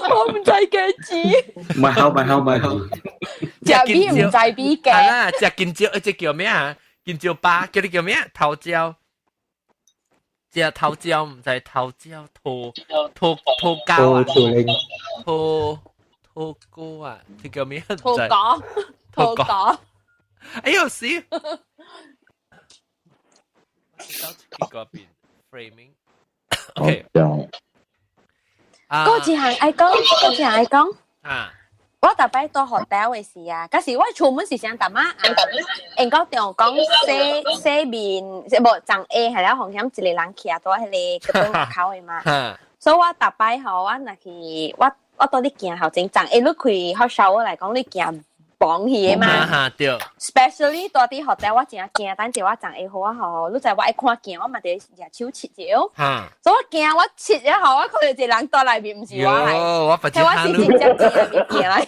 我毋知幾錢。買好買好買好。食米毋知米價。係啦，食金蕉，這叫咩啊？金蕉巴，叫你叫咩？桃膠。食桃膠毋知桃膠桃桃桃膠啊？桃桃果啊？這叫咩？桃果，桃果。哎呦死！嗰邊 framing。OK。嗰一項愛講，嗰一項愛講。啊！我逐擺到 hotel 的時啊，嗰時我出門是想淡仔，因講電話講洗洗面，無髒下係了，風險一個人徛佇彼個閣門口的嘛。所以我逐擺吼，我若去，我我倒咧行頭前，髒下你開 hot shower 來講，你行磅去的嘛。對。 Especially 住佇 hotel，我真驚，等者我髒下好啊吼，你知我愛看鏡，我嘛佇舉手拭者。所以我驚我拭了後，我看著一個人佇內面，毋是我來。我我是真正驚物件來。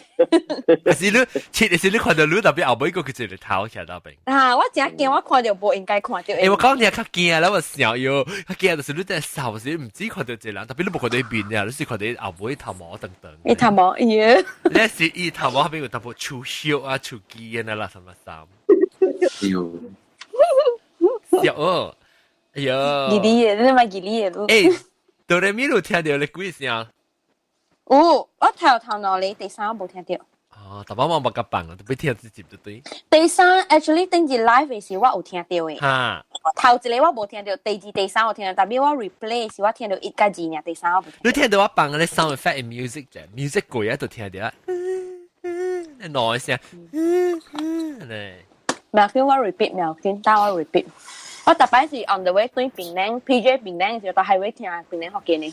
是你拭，是你看著你特別後尾個佢一個頭徛到邊。啊！我真驚，我看著無應該看著。欸，我講你較驚啦，我想喲，較驚就是你在掃時，毋止看著一個人，特別你無看著伊面啊，你是看著伊後尾頭毛等等。伊頭毛，耶！你是伊頭毛後邊有淡薄樹葉啊、樹枝啊，那什麼衫？喲，笑哦，哎喲，吉利的，你嘛吉利的。欸，哆來咪有聽著你幾聲？有，我頭頭兩個，第三我無聽著。哦，逐擺我無共放啊，特別聽這集就對。第三，actually 頂日 live 的時我有聽著的。哈。頭一個我無聽著，第二、第三我聽著，但係我 replay 時我聽著一佮二爾，第三我無聽。你聽著我放个 sound effect music 啫，music 過啊就聽著啊。耐聲，咧。苗緊我 repeat，苗緊等我 repeat。我逐擺是 on the way 對檳榔，PJ 檳榔的時候，到 highway 聽檳榔福建的。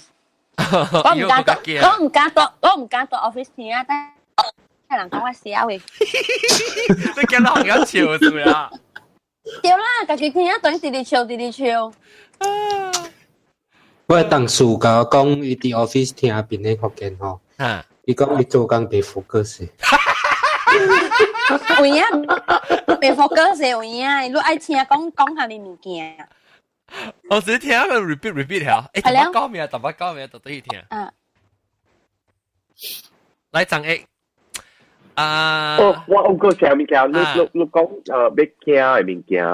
我毋敢到，我毋敢到，我毋敢到 office 聽啊！但人講我痟的。你驚到人家笑是啊？對啦，家己聽啊，等直直笑，直直笑。我同事共我講，伊佇 office 聽檳榔福建吼，伊講伊做工袂 focus。有影袂 focus 有影，你愛聽講講下你物件。我只聽佢 repeat repeat 下，欸，逐擺講咩？逐擺講咩？就對聽。啊。來張 A。啊！哦，我有個啥物件，你你你講要驚的物件，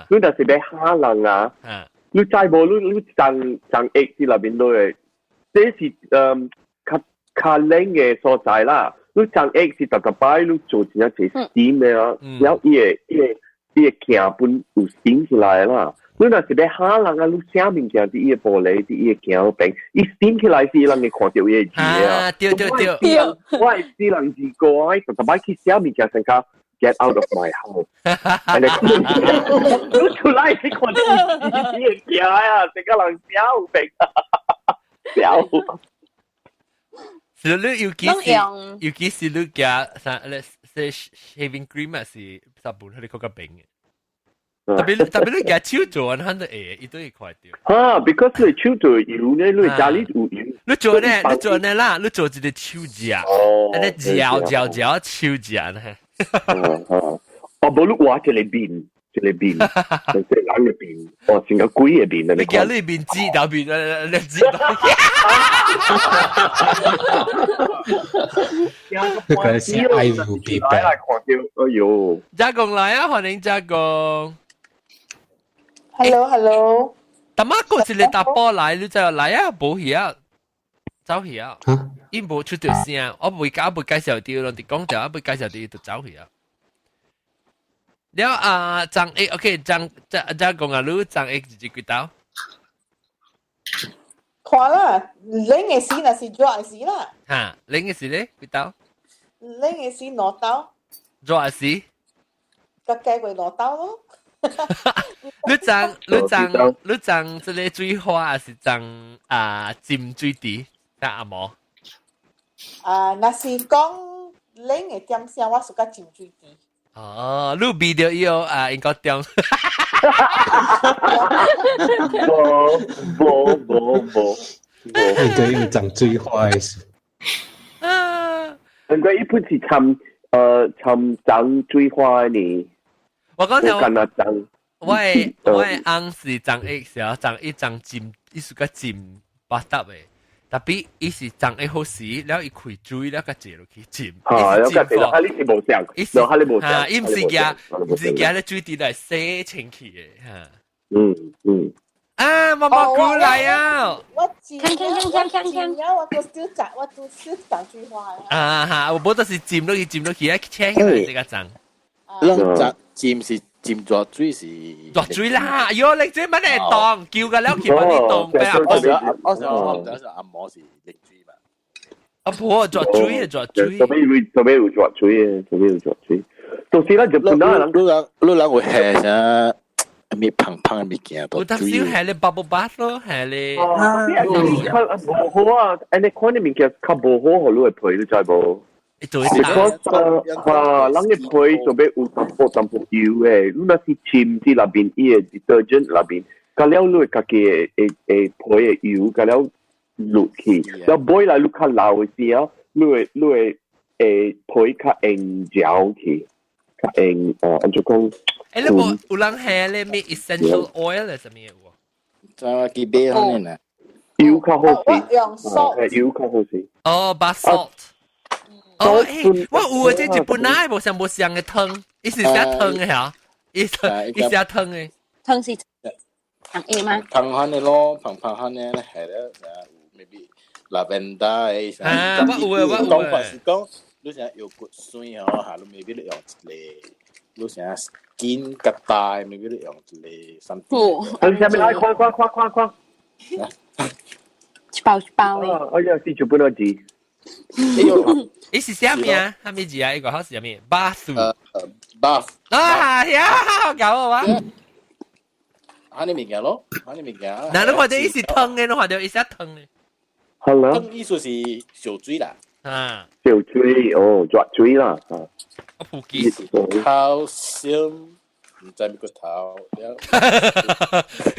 你若是欲嚇人啊，你知無？你你髒髒液佇內面落的，這是較較冷的所在啦。你髒液是逐逐擺你做真正濟 steam 的啊，然後伊會伊會伊會鏡本有 steam 起來啦。你若是欲嚇人啊，你寫物件佇伊的玻璃，佇伊的鏡邊，伊 steam 起來是人會看著伊的字啊。對對對，我會死人字過，我逐逐擺去寫物件，先較 get out of my house。你出來是看著伊的鏡啊，成個人笑病，笑。是你尤其是尤其是你加啥？你是 shaving cream 啊？是啥本？佢哋較平嘅。特別特別你舉手做，肯定會，伊都會看著。哈，because 你手做油呢，你家裡有油。你做呢？你做呢啦？你做一個手夾，你嚼嚼嚼手夾呢？哦，無你畫一個面，一個面，一個人的面，哦，成個鬼的面。你叫你面紙頭面，你紙頭。佢是 I will be back。哎呦！家公來啊，歡迎家公。Hello hello。大媽個一個查埔來，你就來啊，無去啊，走去啊。伊無出著聲，我未教未介紹著，攏佇講著，未介紹著，伊就走去啊。了啊，張益，OK，張張張講啊，你張益是幾兜？看啦，冷嘅時若是熱嘅時啦。哈，冷嘅時咧幾兜？冷嘅時兩兜。熱嘅時？個計過兩兜咯。你裝你裝你裝這個水花，還是裝啊浸水池？啊阿毛？啊，若是講冷嘅點聲，我屬較浸水池。哦，你避著伊哦啊，應該中。無無無無，應該用長水花的事。應該一般是摻摻長水花呢。我講條，我的翁是長 X 啊，長一長浸，伊是個浸八搭的。特別伊是長會好時，了伊開水了，佮坐落去浸。嚇，了佮坐落，啊你是無想，伊是哈你無想，伊毋是驚，毋是驚咧水滴來洗清氣的嚇。嗯嗯。啊，毛毛菇來啊！我浸，我都少長，我都少長水花。啊哈，我無就是浸落去，浸落去啊，清起來這個長。咱浸浸是浸熱水是熱水啦！喲，你這乜嚟凍？叫個了去幫你凍。我想我唔知阿毛是熱水吧？阿婆熱水啊，熱水。做咩會做咩會熱水啊？做咩會熱水？到時咧就本來人，你人會下啥咩胖胖的物件都有當時下咧 bubble bath 咯，下咧。啊，無好啊！按呢款的物件較無好，予你的皮，你知無？做啊，人的皮做欲有淡薄淡薄油的，你若是浸佇內面，伊的 detergent 內面，佮了你家己的的的皮的油，佮了落去，了尾來你較老的時候，你的皮較會焦去，較會按怎講？欸，你無有人下咧咩 essential oil 的啥物有無？知我記買按呢啦。油較好勢，用 salt，油較好勢。哦，bath salt。哦，欸，我有啊，這日本仔無像無像的湯，伊是寫湯的嚇，伊伊寫湯的。湯是湯液嗎？芳香的咯，芳芳香的係咧，maybe lavender 的。啊，我有啊，我有。講法是講，你想腰骨酸哦，嚇，你 maybe 你用一個，你想 skin 較大，maybe 你用一個 something。啊，下面來看看看看看。一包一包的。哎呀，是日本仔字。伊是啥物啊？啥物字啊？伊個好是啥物？bath。 bath。啊，呀，搞我啊！按呢物件咯，按呢物件。嗱，你看著伊是湯的，你看著伊寫湯的。好啦。湯意思是燒水啦。啊。燒水哦，熱水啦。我普及。頭先毋知邊個頭了，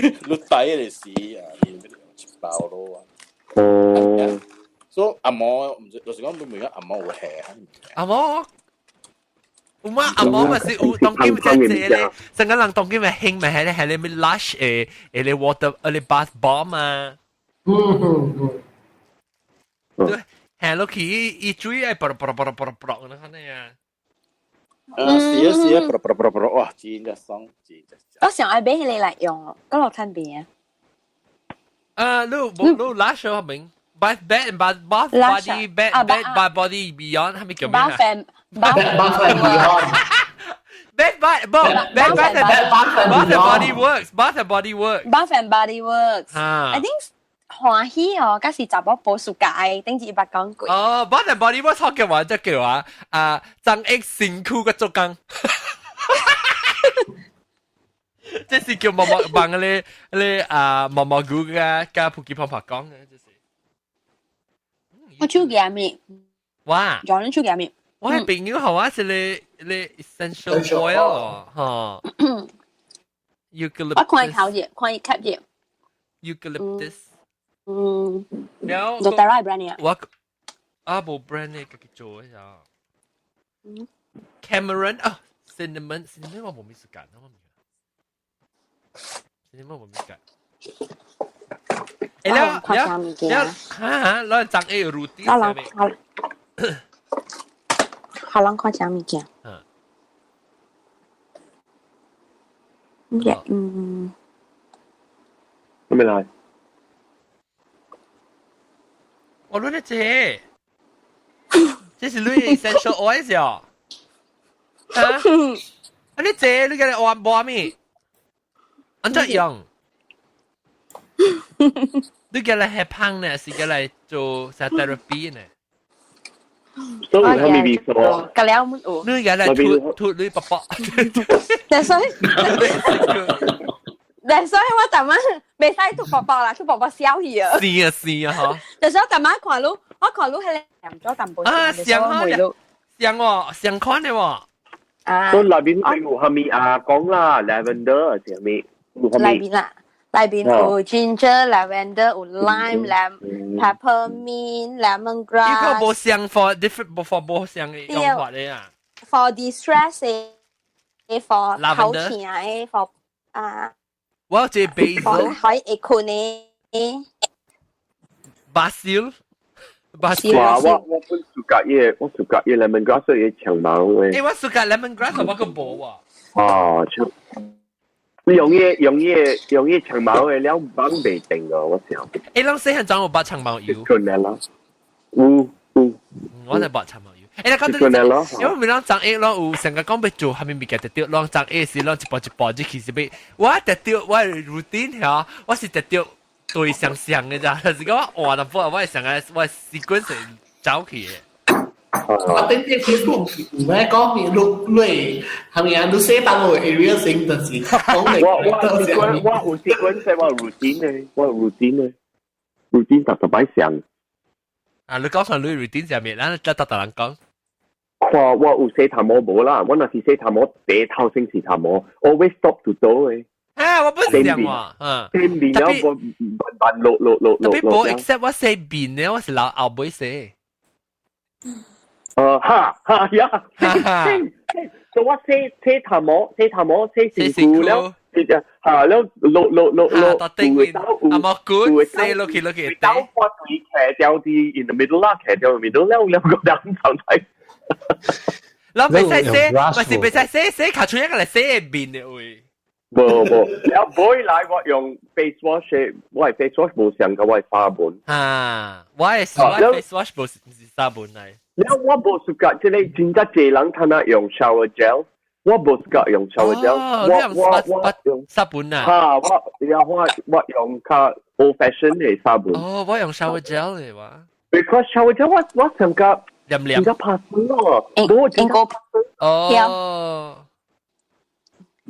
你底的是啊，你用一包咯。哦。所以阿毛毋知，就是講你每個阿毛有下。阿毛，有嗎？阿毛咪是有當今只隻咧，成個人當今咪興咪係咧係咧咩 Lush 誒咧 water 誒咧 bath bomb 啊。嗯嗯嗯。對，下落去伊水愛啵啵啵啵啵啵咁樣啊。啊，是啊是啊，啵啵啵啵，哇，真正爽，真正。我想愛買彼个來用哦，閣落趁邊啊？啊，你你 Lush 我明。Bath bed and bath bath body bed bed bath body beyond 係咪叫咩啊？Bath and bath and beyond。 Bed bath bed bath and bath and body works bath and body works bath and body works。啊 I think 歡喜哦，敢是查某無暑假的，頂一捌講過。哦，bath and body works 學嘅話就叫啊啊張 X 身軀個做工。這是叫毛毛幫咧咧啊毛毛菇加加普吉泡泡講嘅，這是。我手夾面。哇！有人手夾面。我係朋友，好啊，是咧咧 essential oil 吼。Eucalyptus。我看伊頭熱，看伊吸熱。 Eucalyptus。嗯。然後。做大拉 brand 啊？我啊無 brand 呢，家己做的咋。Cameron 啊，cinnamon cinnamon 我無咩時間，我唔。cinnamon 無咩時間。欸，了了了，哈哈，攞長 A รูตี 我人好，好人看啥物件？嗯。嗯。咩來？我攞得這，這是你 essential oil 哦。啊？啊你這你個按摩咩？按怎用？你叫來吃胖呢，是叫來做啥 therapy 呢？所以有咩味素？隔了冇有。你叫來吐吐你爸爸。但所以，但所以我逐晚袂使吐薄薄啦，吐薄薄消去啊。是啊是啊，嗬。但是我逐晚看你，我看你係鹹咗淡薄。啊，香啊，香喎，香款的喎。啊。所以內邊有蝦米啊？講啦，lavender 係咩？有蝦米？內邊啦。內邊有 ginger、lavender、有 lime、lemon、peppermint、lemongrass。呢個無相 for different 無 for 無相嘅用法咧啊。 For distress 嘅，for 頭痛嘅，for 啊。我有這 basil。可以會困嘅。 Basil。Basil。哇！我本 suka 嘢，我 suka 嘢 lemongrass 嘢長毛嘅。誒，我 suka lemongrass 我個無喎。哦，長。你用嘢用嘢用嘢長毛嘅了，綁未定啊！我想。誒，咱細漢陣有捌長毛油。有有。我就捌長毛油。誒，你講到，因為咱長 A 攏有成個講欲做，蝦米物件特著，攏長 A 時攏一步一步，這其實欲我特著我 routine 嚇，我是特著對相像嘅咋，就是講我換淡薄，我會上個我習慣性走去嘅。我頂啲 Facebook 是有咩講你錄你係咪啊？你寫到我 area 先就是講你。我有習慣說我 routine 嘅，我 routine 嘅 routine 特特擺上。啊，你講上你 routine 上面，咱再特特人講。看我有洗頭毛無啦，我若是洗頭毛，第一頭先洗頭毛，always stop to 做嘅。啊，我不是這樣喎，嗯。洗面了我慢慢落落落落。特別無 except 我洗面咧，我是留後尾洗。哈哈呀，所以我洗洗頭毛，洗頭毛，洗身軀了，嚇了落落落落，到頂面，阿毛骨洗落去落去，兜我對騎掉啲 in the middle 啦，騎掉 middle 了兩個兩層睇。咱袂使洗，唔是袂使洗，洗卡出一個嚟洗面的位。無無，了尾來我用 face wash，我係 face wash 無上個我係沙本。啊，我係是我 face wash 無是沙本嚟。了我無 suka，這個真正濟人他那用 shower gel，我無 suka 用 shower gel，我用沙本啊。哈，我了我我用較 old fashion 的沙本。哦，我用 shower gel 的話。 Because shower gel 我我上個黏黏，真正拍水咯，無真正拍水。哦。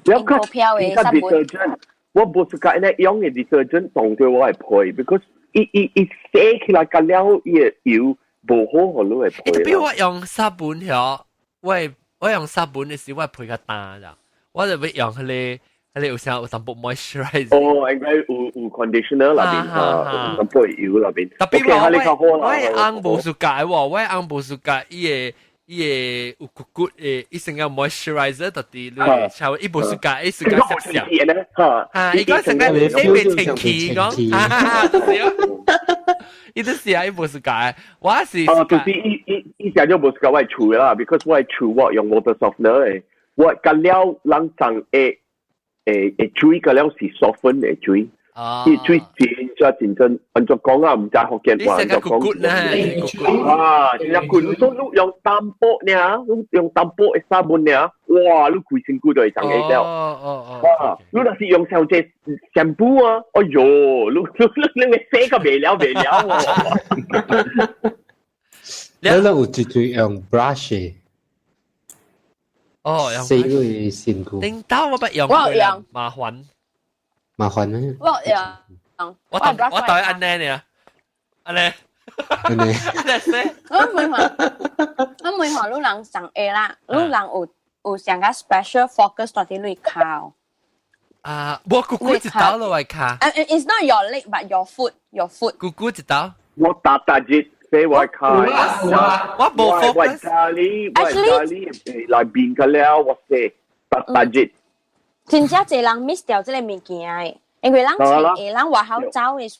了較真正 detergent，我無 suka 呢用的 detergent 當對我的皮，because 伊伊伊洗起來個了伊的油。無好予你的皮。特別我用沙本曉，我我用沙本的時，我皮較乾咋，我就欲用彼个彼个有啥有淡薄 moisturizer。哦，應該有有 conditioner 內邊嚇，有淡薄油內邊。特別我我的翁無 suka 喎，我的翁無 suka 伊個伊個有骨骨的，伊成個 moisturizer 特佇你，像伊無 suka，伊 suka 濕濕。嚇，伊講成個你袂清氣講，哈哈，就是哦。伊就是啊，伊無 suka，我是。哦，就是伊伊伊成咗無 suka 我的厝啦，because 我的厝我用 water softener 的，我隔了人髒會會會水，隔了是 soften 的水。伊水真正真真，按怎講啊？毋知福建話按怎講。啊，真正骨，所以你用淡薄爾，你用淡薄的沙本爾，哇！你規身軀都會長會了。哦哦哦。啊，你若是用上濟 shampoo 啊，哎喲，你你你會洗個袂了袂了喎。你你有直接用 brush 哦，用洗個身軀。頂到我不用，我用麻煩。麻煩咩？我用，我當我當按呢呢，按呢，按呢，按呢。我每項我每項你人上 A 啦，你人有有上個 special focus 到佇你跤。啊，我姑姑一刀落來跤。啊，it's not your leg but your foot, your foot。姑姑一刀。我踏踏日洗我跤。我無 focus。我家裡我家裡內邊個了，我洗踏踏日。真正濟人 miss 掉這個物件的，因為咱穿鞋，咱外口走的，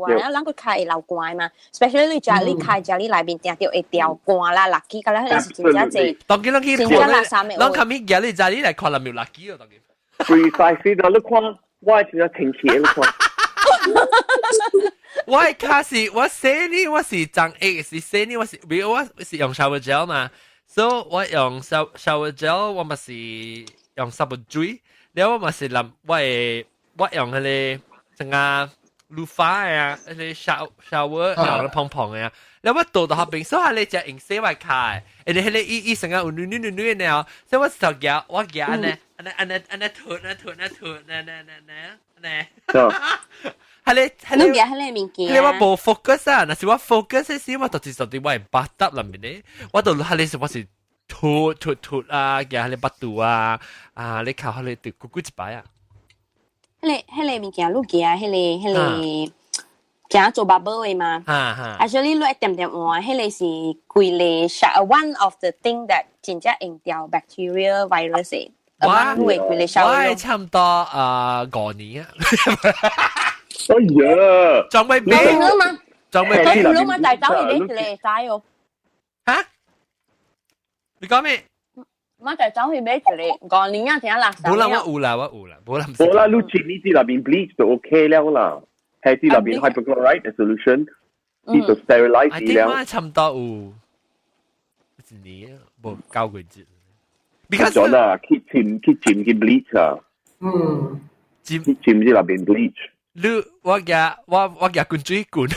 對啊，咱個跤會流汗嘛，especially 你食你跤食你內面定著會掉汗啦、垃圾，甲咱彼個是真正濟。當今咱去真正垃圾的。咱較物行你食你來看，有垃圾哦，當今。 Precisely，你看，我真正清氣，你看。我卡是我洗呢，我是長 A 是洗呢，我是比如我是用 shower gel 嘛，所以我用 shower gel，我嘛是用濕布水，然後我嘛是淋我會我用彼个成個 loofah 啊，彼个 shower 用了蓬蓬的啊，然後我倒到後邊，所以彼個只用洗我跤的，而且彼個伊伊成個有軟軟軟軟的哦，所以我就夾我夾按呢按呢按呢按呢塗按呢塗按呢塗按呢按呢按呢。係你係你夾彼个物件。你我無 focus 啊，若是我 focus 時，我就是就佇我的 bathtub 內面咧，我就彼个是我是塗塗塗啊，夾彼个腹肚啊，啊，你靠彼个就咕咕一擺啊。彼个物件，你夾彼个夾做 bubble 的嘛？哈哈。 Actually，你會點點換，彼个是規个 one of the thing that 真正用掉 bacteria virus 的。我我差唔多啊5年啊。哎呀，仲未俾嘛？仲未俾你嘛？大走去你一個知哦。嚇？你講咩？我就走去買一個5年啊，聽垃圾。冇啦，我有啦，我有啦，冇啦。冇啦，你前呢啲內邊 bleach 就 OK 了啦，係啲內邊 hypochlorite solution，呢就 sterilize 了。我差唔多有一年，無9個月。 Because 咗啦，去潛去潛去 bleach 啊。去潛啲內邊 bleach。你我夾我我夾滾水滾。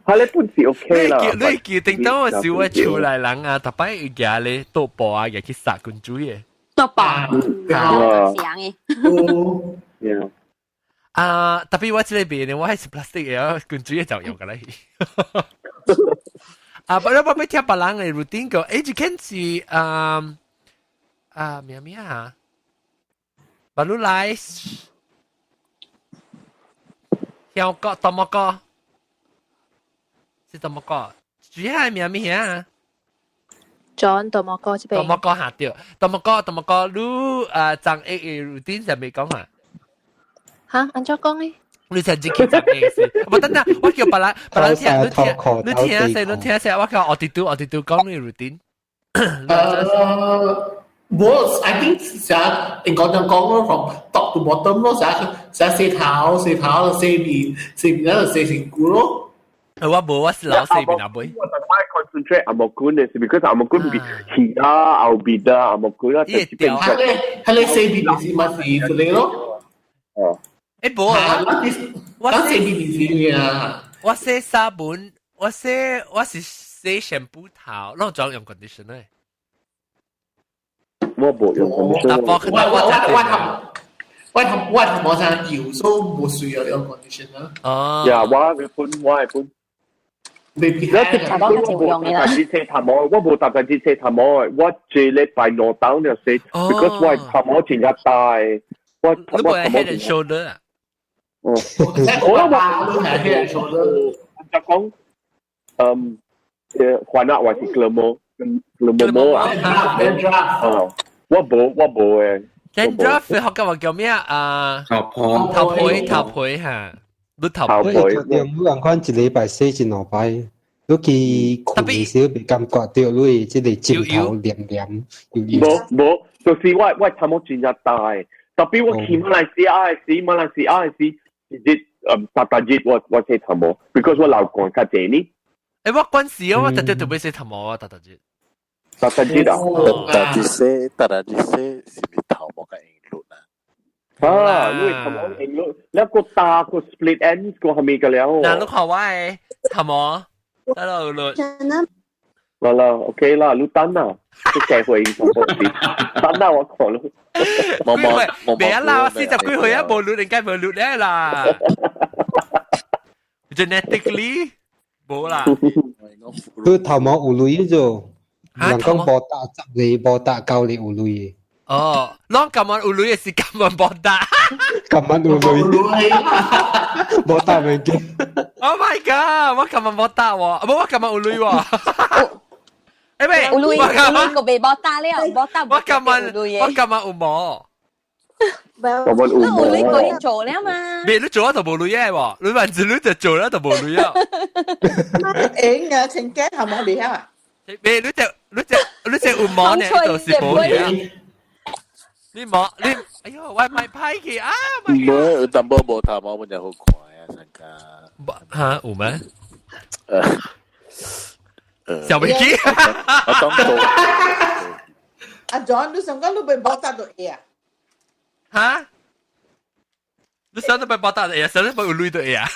係你本是 OK 啦。你叫定當我小我厝內人啊，特擺夾咧倒布啊，夾去殺滾水嘅。倒布，啊，是樣嘅。啊，特別我這裏邊呢，我係是 plastic 嘅，滾水就用㗎啦。啊，不過我欲聽別人嘅 routine 個，這間是啊啊咩咩啊，巴魯來。香港多麼個？是多麼個？主要係咩咩啊？John 多麼個這邊。多麼個下掉，多麼個多麼個，你啊張 A 嘅 routine 就未講啊？嚇，按怎講呢？你才知去張 A 是？我等等，我叫別人別人聽，你聽，你聽下，你聽下，我叫我弟弟講你 routine。我 I think 成應該咁講咯，from top to bottom 咯，成成洗頭、洗頭、洗面、洗面然後洗身軀咯。我無，我是老洗面阿妹。我就愛 concentrate 紅毛罐的是，because 紅毛罐比其他後邊啊紅毛罐啊，伊掉。係你洗面是嘛是這個咯？哦。無啊！我洗面是啊。我洗沙本，我洗我是洗 shampoo 頭，攏總用 conditioner。我無用 conditioner。我頭毛上油，所以無需要用 conditioner。哦。呀，我嘅本我嘅本。未必係。我無特別洗頭毛，我無特別洗頭毛，我這禮拜兩當就洗，because 我頭毛真正大。我你無 head and shoulder 啊？哦。我話我係 head and shoulder。就講，還啊，還是 Glamor，Glamor 啊？哦。我無誒。 Dandruff 學嘅話叫咩啊？頭皮頭皮頭皮嚇，你頭皮。我你人看一禮拜洗一兩擺，你去睏的時袂感覺到你這个枕頭黏黏油油。無無，就是我頭毛真正大，特別我去馬來西亞的時，馬來西亞的時，一日逐逐日我洗頭毛，because 我流汗較濟呢。我關事啊，我特特特別洗頭毛啊，逐逐日。逐逐日啊！逐日洗，逐日洗，是咪頭毛較用力啊？啊，你頭毛用力，你個打個 split ends 個係咪個了？嗱，你看我的頭毛，得咯，律。啦啦，OK 啦，你等啊，你計回應我等啊，我看咯。冇冇，別啦，我40幾歲啊，無律應該無律咧啦。Genetically 無啦。你頭毛有鐳做？人講無打10個，無打9個有鐳的。哦，攏今晚有鐳的是今晚無打。今晚有鐳，無打袂記。 Oh my god！我今晚無打喎，無我今晚有鐳喎。喂，有鐳，有鐳個袂無打了，無打。我今晚有毛。今晚有毛。你有鐳過去做了嘛？未，你做咗就無鐳嘅喎，你還是你就做咗就無鐳啊？會啊，清潔頭毛厲害啊！未，你隻你隻你隻有毛呢，就是無鐳啊。你冇你，哎喲，我賣歹去啊！無有淡薄無頭毛，本就好看啊，上家。嚇有咩？小飛機。我講到。阿 John，你上個你被爆炸到會啊？嚇？你上都被爆炸到會啊？上都被有鐳到會啊？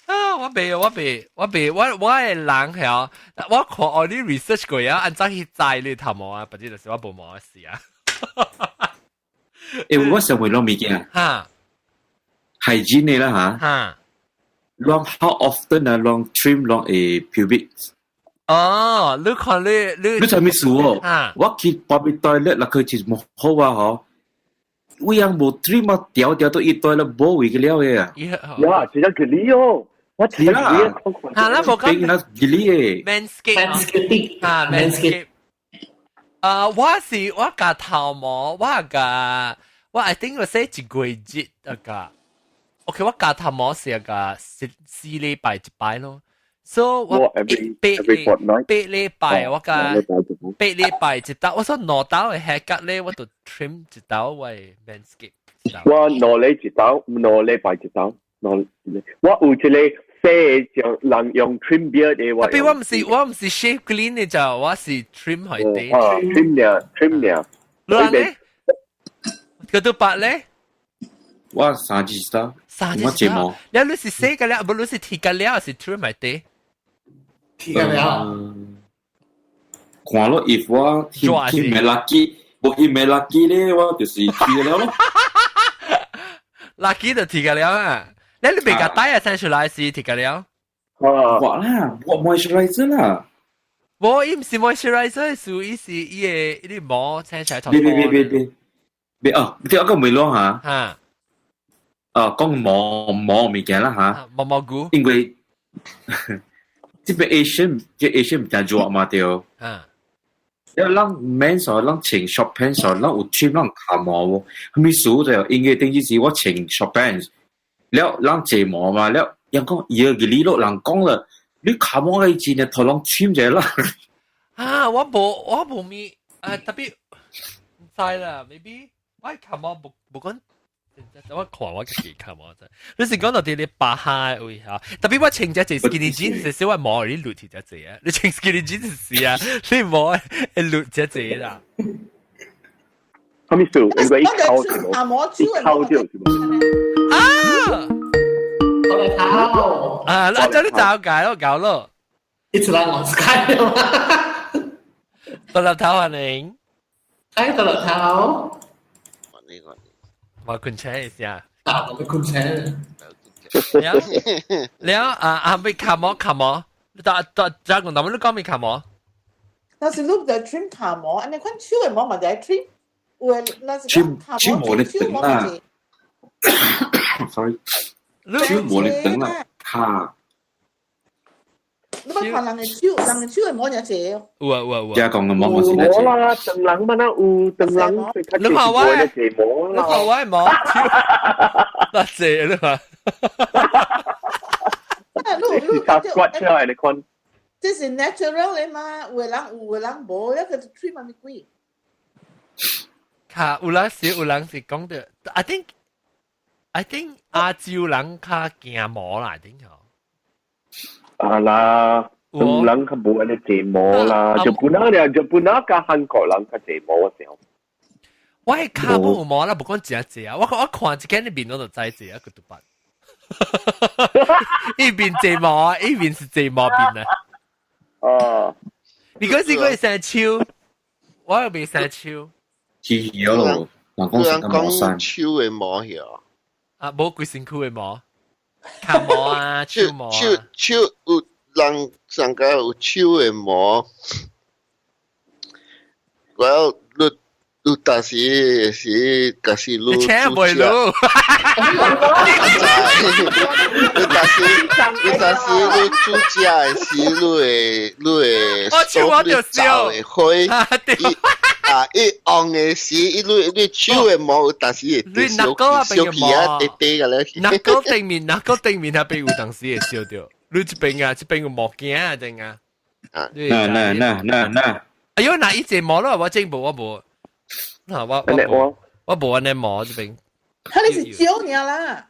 啊！我未，我未，我未，我我嘅人係我看我啲 research 過啊，按怎去摘你頭毛啊？不知就是我無毛嘅事啊。誒，我想問攞物件。嚇，hygiene 嘅啦嚇。嚇。攏 how often 啊？攏 trim 攏會 pubic？哦，你看你你你知咩事哦？我去 public toilet 啦，佢就冇好啊，嗬。有樣無 trim 啊，掉掉都一堆了，無位嘅了嘅啊。呀，真係吉利哦！我是啦，嚇，咱無講那吉利嘅。 Manscape 啊，manscape。啊，我是我鉸頭毛，我鉸我 I think 我洗一個月一個。OK，我鉸頭毛是一個4禮拜一擺咯。所以我8禮拜我鉸8禮拜一刀，我說2刀嘅 haircut 咧，我就 trim 一刀我 manscape。我2禮一刀，2禮拜一刀，兩我有一個細就人用 trim beard 的我。特別我唔是 shave clean 的就，我是 trim 係啲。啊，trim 了，trim 了。你咧？嗰度八咧？我三支刀，三支刀。你你是洗個了，不你是剃個了，是 trim 係啲？剃個了。看咯，if 我去去沒 lucky，無去沒 lucky 咧，我就是剃了咯。 lucky 就剃個了啊！你你別個帶啊，生出來是剃個了。我啦，我 moisturizer 啦。無，伊毋是 moisturizer，是伊是伊個伊啲毛生出來。別別別別別別哦，你我講未攞嚇。嚇。哦，講毛毛物件啦嚇。毛毛菇。因為這邊 Asian 這 Asian 唔真熱嘛對。啊。因為咱 men 所咱穿 short pants 所咱有 trim 咱卡毛喎，係咪數就因為頂時我穿 short pants，了咱這毛嘛，了人講伊個理咯，人講了，你卡毛嘅錢嘅頭攏 trim 者啦。啊，我無咪啊，特別唔知啦，maybe 我卡毛無無講。我看我自己卡毛真，你是講到啲你巴哈位嚇，特別我穿這隻 skinny jeans 是我毛你擼起這隻啊，你穿 skinny jeans 是啊，你毛會擼這隻啦。什麼事？應該一口是無？一口就是無？啊！我來頭啊！那叫你早改咯，搞咯。一直來我開嘛。獨立頭歡迎。哎，獨立頭。我困車一下。啊，我困車。了了啊啊！未卡毛卡毛，打打加工，咱們你講未卡毛？那是你就 trim 卡毛，按呢款手的毛嘛就愛 trim。有的那是手手無力長啦。Sorry，手無力長啦，卡。你捌看人的手，人的手的毛誠濟哦。有啊有啊有啊。加工的毛嘛是冇啦，長人嘛那有，長人你看我，你看我的毛，那濟你看。你你是刮出來你看。這是 natural 的嘛，有的人有，有的人無，那個 trim 嘛咪貴。卡有人是有人是講的，I think 亞洲人較驚毛啦，點講？啊啦，東人較無按呢濟毛啦，日本人咧，日本人佮韓國人較濟毛嘅時候。我係跤無有毛啦，無講真濟啊！我看一間你面我就知濟啊，個獨白。一邊濟毛啊，一邊是濟毛面啊。哦，你嗰時佢生手，我又未生手。起咗咯，人講人講手的毛曉。啊，無規身軀的毛，跤毛啊，手毛啊。手手有人上個有手的毛，我你你但是是，假使你請袂滷。你但是你煮食的時，你會手你走會開，啊！伊紅的時，伊你你手的毛有當時會燒起燒起啊，滴滴個咧。那個頂面，那個頂面，那邊有當時會燒著。你這邊啊，這邊有毛鏡啊，定啊。那那那那那。哎喲，那一隻毛咯，我真無，我無。嗱，我無按呢毛這邊。佢你是少爾啦。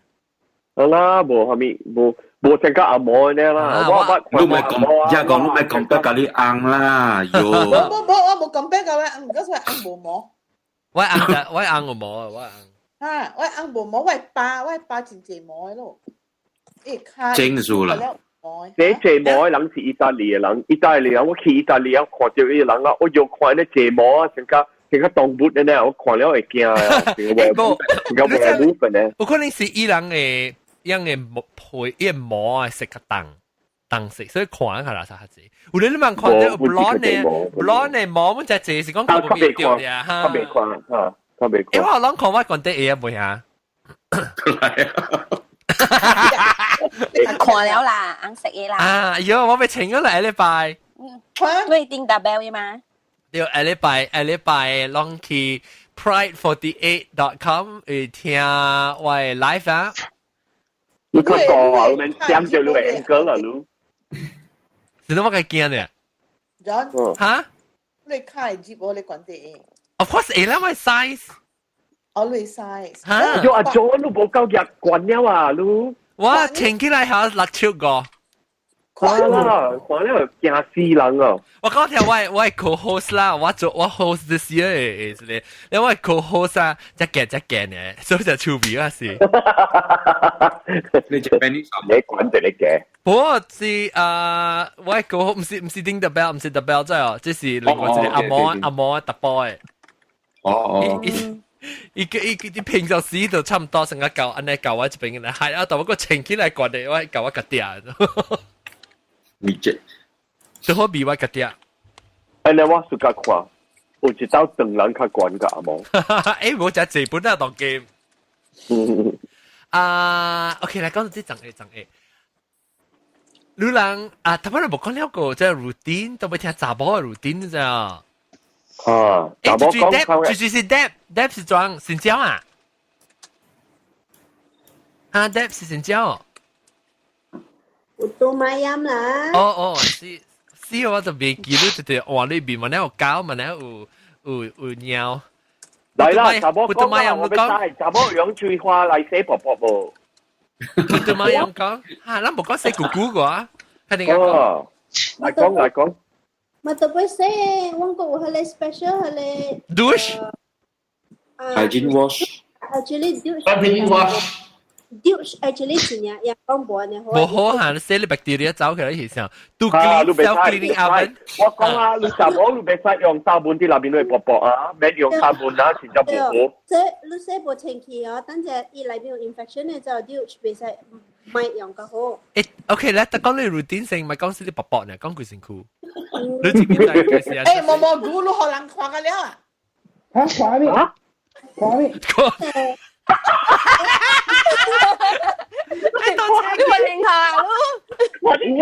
好啦，無蝦米，無無成個阿毛呢啦。我你咪講，一講你咪講得咖喱硬啦，喲。無無無，我無講得咖喱硬，嗰時硬無毛。我硬就我硬個毛啊，我硬。啊，我硬無毛，我爸真濟毛的咯。一卡。整數啦。這濟毛的人是意大利的人，意大利人我去意大利啊，看到伊人啊，我又看那濟毛啊，成個成個動物的呢，我看了會驚啊，成個成個動物呢。有可能是伊人的樣的毛皮，伊的毛啊色較重，重色，所以看較垃圾較濟。有你你問看到 blonde 的 blonde 的毛，阮才濟是講看無變掉的哈。較袂看，哈，較袂看。欸，我攏看我講得會啊，袂啊？來啊！看了啦，紅色的啦。啊，喲，我被請咗嚟禮拜。你訂大標的嗎？對，下禮拜下禮拜攏去 pride48.com 會聽我的 live 啊。你較高啊，你免點著你會歌啦，你。是你我該驚的。 John。哈？你開接我，你管得？ Of course，會啦，我 size。哦，你 size。哈？喲，阿 John，你無夠額關了啊，你。我穿起來還六尺五。看啦，看了驚死人哦！我講聽我 co-host 啦，我做我 host this year 的是咧，你我 co-host 啊，只驚只驚嘅，所以就趣味啊是。你隻 Benny 你管住你嘅。不是啊，我 co-host 唔是叮 the bell，唔是 the bell 真哦，這是另外一個阿毛阿毛特波嘅。哦哦。伊伊伊平常時就差唔多成個舊按呢舊我這邊嘅，係啊，但我個穿起來慣的，我舊我家己啊。味覺，都好比我家己。哎，你我暑假看，有一道長人較懸個阿毛。欸，無食這本啊，當 game。啊，OK，來講到這種個種個。女人啊，頭擺無講了個，這 routine 都欲聽查某的 routine 咋？啊，查某講，就是 Deb，Deb 是裝成交啊？啊，Deb 是成交。有多買音啦。哦哦，是是，我就未記得，就是哇，裏邊嘛，有狗嘛，有貓。來啦，查某講啦，我欲知查某用翠花來洗婆婆無？不對嘛，用講，哈，咱無講洗姑姑個啊，肯定講。來講來講。嘛特別洗，阮閣有彼個 special 彼個。 Douche。 Hygiene wash。 Actually douche。 Hygiene wash。 Douche actually 真正也講無按呢好。無好嚇，洗你 bacteria 走起來是啥？Do clean self cleaning oven。我講啊，你查某你袂使用砂盆佇內面來薄薄啊，免用砂盆啊，真正無好。這你洗無清氣哦，等陣伊內面有 infection 的就 douche 袂使莫用較好。欸，OK 咧，但講你 routine 性，咪講是你薄薄呢，講規身軀。你這邊在幾時啊？欸，毛毛菇你予人看個了啊？嚇，看咩？看咩？你話認下咯？我啲嘢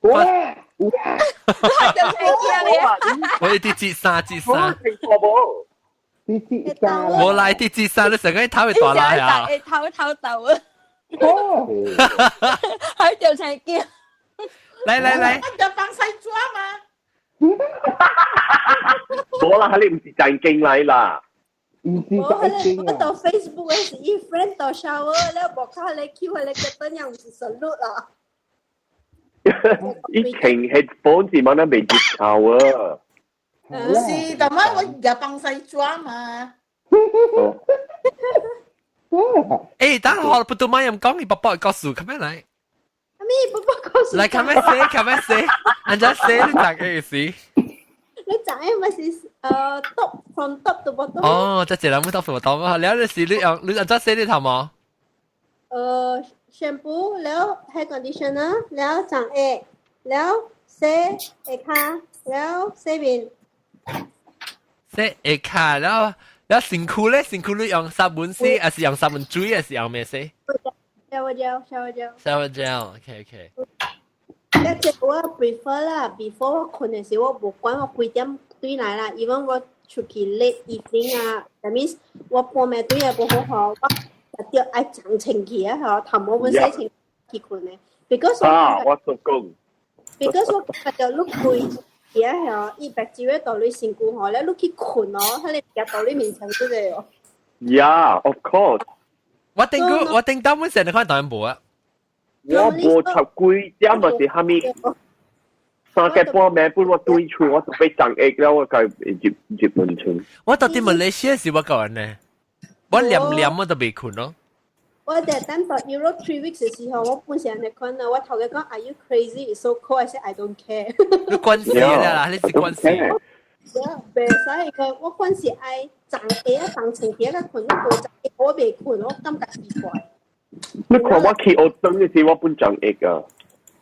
哇！我啲折衫折衫，啲折衫，無來啲折衫，你成個頭會大拉啊！頭頭豆啊！哦，喺條青鏡。來來來，我就放西裝嘛。無啦，你毋是正經來啦。毋是正經我到 Facebook 的是伊 friend 到 shower 了，無卡咧 Q 彼個結樣毋是 salute 啦。伊穿 headphone 是嘛，那袂入 shower。唔是，但係我入放西裝嘛。欸，等下不都買人講，伊爸爸告訴，come 來。阿咪爸爸告訴。來，come 寫，come 寫，按怎寫你大概意思？你知影咪是top from top to bottom。哦，這一人 top to bottom 啊！了你是你用你按怎洗你頭毛？shampoo 了 hair conditioner 了長下了洗下跤了洗面。洗下跤了了身軀咧，身軀你用砂盆洗，還是用砂盆水，還是用咩洗？Shower gel，shower gel。 Shower gel，OK OK。一隻我 prefer 啦，before 我睏的時我無管我幾點轉來啦，even 我出去 late evening 啊，that means 我半暝轉也無好好，我一定愛長清氣啊，嗬，頭毛本洗清去睏的，because 啊，我做工，because 我感覺你規而家係伊白蕉到你身軀吼，咧你去睏哦，佢哋夾到你面前出嚟哦。 Yeah, of course。我頂過，我頂到本成日看當然無啊。我無十幾點嘛是蝦米？3更半暝本我對厝，我就被長壓了，我該入入門村。我到底馬來西亞是我個人呢？我黏黏我都未睏咯。我哋等到 Europe 3 weeks 嘅時候，我本身係看啊，我頭家講 Are you crazy? It's so cold. I said I don't care。你關事啦，你是關事。袂使個，我關事愛長下啊，長床底個睏，我無長我未睏，我感覺奇怪。你看我去學堂嘅時，我本長壓啊，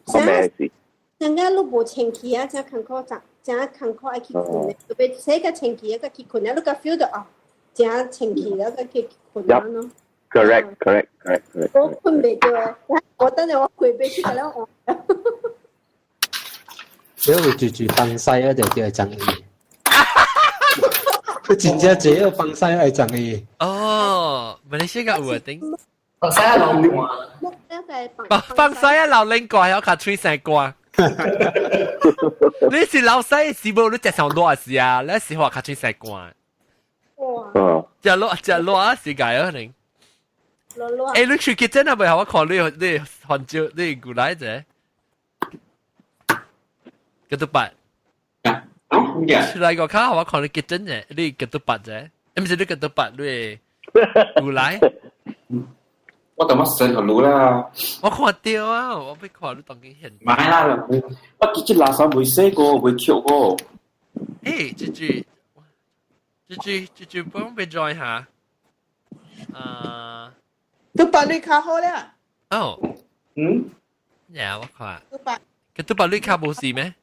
我咩事？陣間你無清氣啊，真艱苦，真真艱苦愛去睏的，特別洗個清氣啊，個去睏啊，你個 feel 到啊，真清氣啊，個去睏啊咯。 Correct, correct, correct, correct。我睏袂著，我等下我過背去個了我。你會住住放西啊，就叫長嘢。佢真正這個放西係長嘢。哦，馬來西亞有啊，頂。放西啊，老瓜。放西啊，老靈怪，我卡吹成瓜。你是老西是無？你食上熱是啊？你是話卡吹成瓜。哇！食熱食熱啊，是解可能。欸，你去結真係咪？我看你你還照你過來者，幾多八？出來個卡，我看你結真啫，你幾多八啫？唔是你幾多八，你過來。我等乜神學路啦？我看到啊，我俾看你當緊現。買啦，我記住垃圾未洗過，未捡過。欸，這句，這句，這句幫我 join 下。啊。都把你卡好了。哦。嗯。呀，我看。都把。佢都把你卡冇事咩？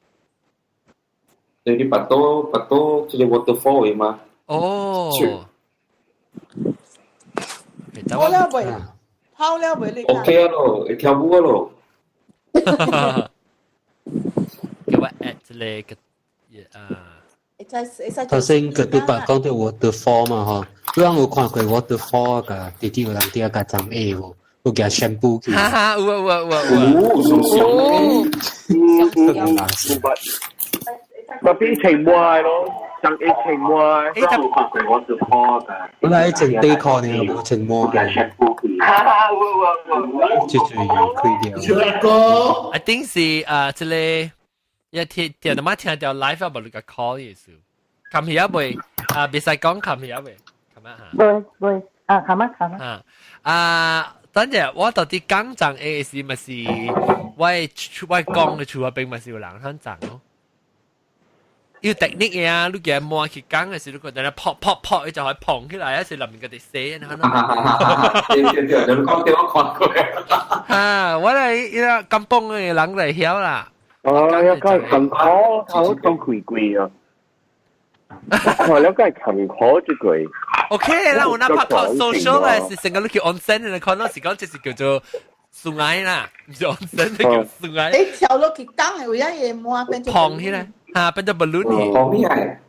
你啲拔刀拔刀，這個 waterfall 嘅嘛？哦。好了未？好了未？你 OK 啊咯，會跳舞啊咯。叫我 add 一個啊。頭先佢對白講到 waterfall 嘛嗬，你有看過 waterfall 噶？弟弟有人啲個長 A 喎，有加 shampoo 去。哈哈，有啊有啊有啊有。有。特別情懷咯，長 A 情懷。欸，看過 waterfall 噶？本來穿底褲呢，無穿毛。哈哈，有有有有。這最開掉。 I think 是啊，這個一聽聽到媽聽到 live 啊，無你個 call 意思。冚起啊未？啊，別使講冚起啊未？冚啊嚇。未未啊，冚啊冚啊。啊，等陣我到底講長 A 是咪是我我講嘅厝邊咪是有人肯長咯？要 technique 嘅啊，你叫摸去講嘅時，你覺得撲撲撲，伊就可以膨起來，啊是裡面嗰啲死，你看。對對對，你講對我看過。啊，我嚟伊個甘榜嘅人嚟曉啦。哦，要講近可，頭當開貴啊！我了解近可這個。 OK 啦，我那拍拖 social 咧是成個你去 onsen，你看到是講這是叫做 sungai 啦，唔是 onsen，叫 sungai。你跳落去講係為咗嘢摸變做。膨起來，嚇變做 balloon 去。膨起來。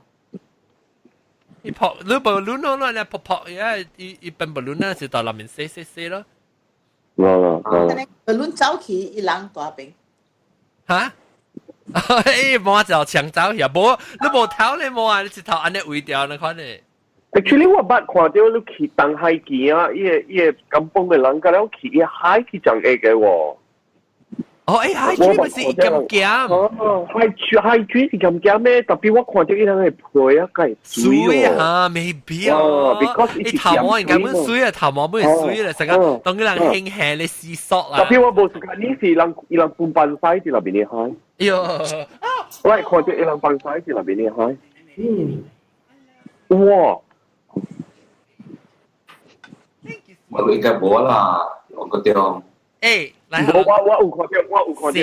伊撲你 balloon 咯，你撲撲，而家伊伊變 balloon 啦，是到內面洗洗洗咯。哦哦。 balloon 走去一人大邊。嚇？欸，摸就搶走去啊！無，你無頭你摸啊，你一頭按呢圍掉，你看呢？ Actually 我捌看到你去東海機啊，伊個伊個甘榜嘅人，甲了去伊海去長下嘅喎。哦，欸，海水咪是鹹鹹。哦，海水海水是鹹鹹咩？特別我看到伊人嘅皮啊，梗係水啊，maybe 啊。 because 伊頭毛應該本水啊，頭毛本水啦，成個當佢人輕輕咧洗索啦。特別我無時間，你是人伊人分班西佇那邊嘅海。哎喲，我係看到伊人放屎佇那邊嘅海。嗯。哇！我都應該無啦，我覺得。欸，來，我我有看到，我有看到。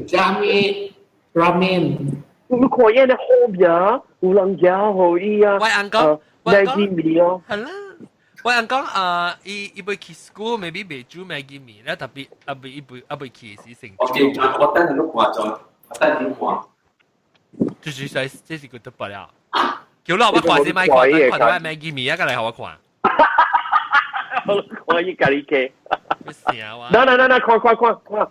加麵 ramen。你看伊個好名，有人食予伊啊。我翁講，我講麵哦。係啦，我翁講啊，伊伊欲去 school maybe 袂煮 Maggi 麵咧，特別啊未伊未啊未去時成。我我等陣都看咗，我等陣看。就是說，這是個特別了。叫老我看是咪看，看到我 Maggi 麵啊，過來予我看。我伊家己加。咩聲啊？嗱嗱嗱嗱，看看看看。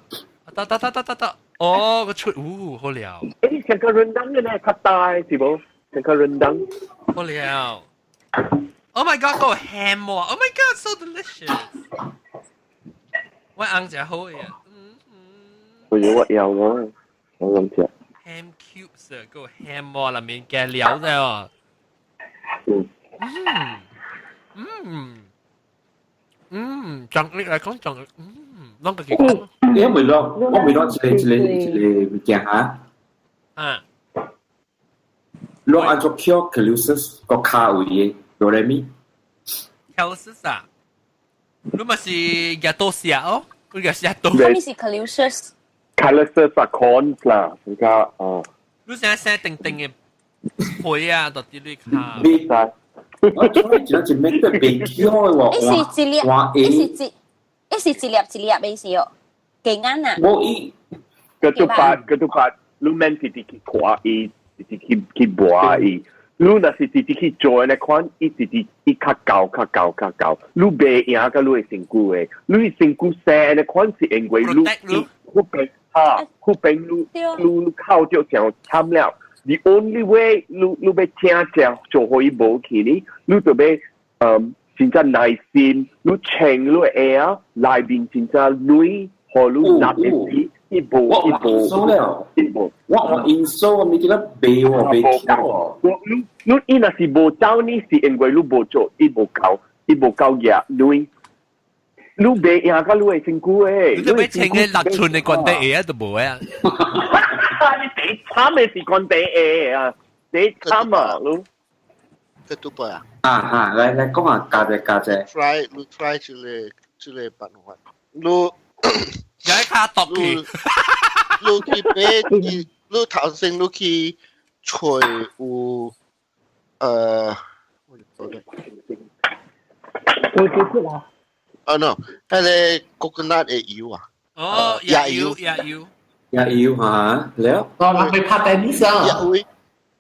得得得得得得。哦，個出，嗚，好料。誒，成個 rendang 嘅咧，較大是無？成個 rendang。好料。Oh my god，個 ham 喎！Oh my god，so delicious！我翁食好嘅。我有我要我，我諗食。 Ham cubes 個 ham 喎，裡面加料啫哦。嗯嗯嗯，撞你嚟講撞，啷個幾講？你未攞，我未攞一個一個一個物件嚇。啊。攞按做 cure calluses 個卡位嘅，哆來咪。 Calluses 啊？你咪是日多食哦？你個食多？啥物是 calluses？ Calluses 啊，corns 啦，而家哦。你成日定定嘅皮啊，到啲你卡。你我做一隻咩都未 cure 喎。伊是一粒，伊是一，伊是一粒一粒的是哦，雞眼啊。我伊個都八個都八，你免直直去看伊，直直去去磨伊。你若是直直去做呢款，伊直直伊較厚較厚較厚，你袂贏甲你的身軀的，你的身軀生呢款是因為你嗰邊哈，嗰邊你你你靠著上慘了。The only way 你你欲聽者做予伊無去呢，你就欲真正耐心，你穿你的鞋啊，內面真正軟，予你納的時，伊無伊無伊無。我我 insole 我咪記得背喎，背喎。我你你伊若是無走呢，是因為你無做，伊無夠，伊無夠額軟。你袂贏甲你的身軀的。你都欲穿個6寸的關底鞋啊，都無啊。你第慘的是關底鞋啊，第慘啊，你。個都不啊。啊啊，來來講下加者加者。 try 你 try 這個這個辦法，你有一卡毒去，你去買，你頭先你去揣有，有幾個啊？哦 no，彼個 coconut 的油啊。哦，椰油，椰油。椰油嚇，了。我人去拍 tennis 啊。椰油，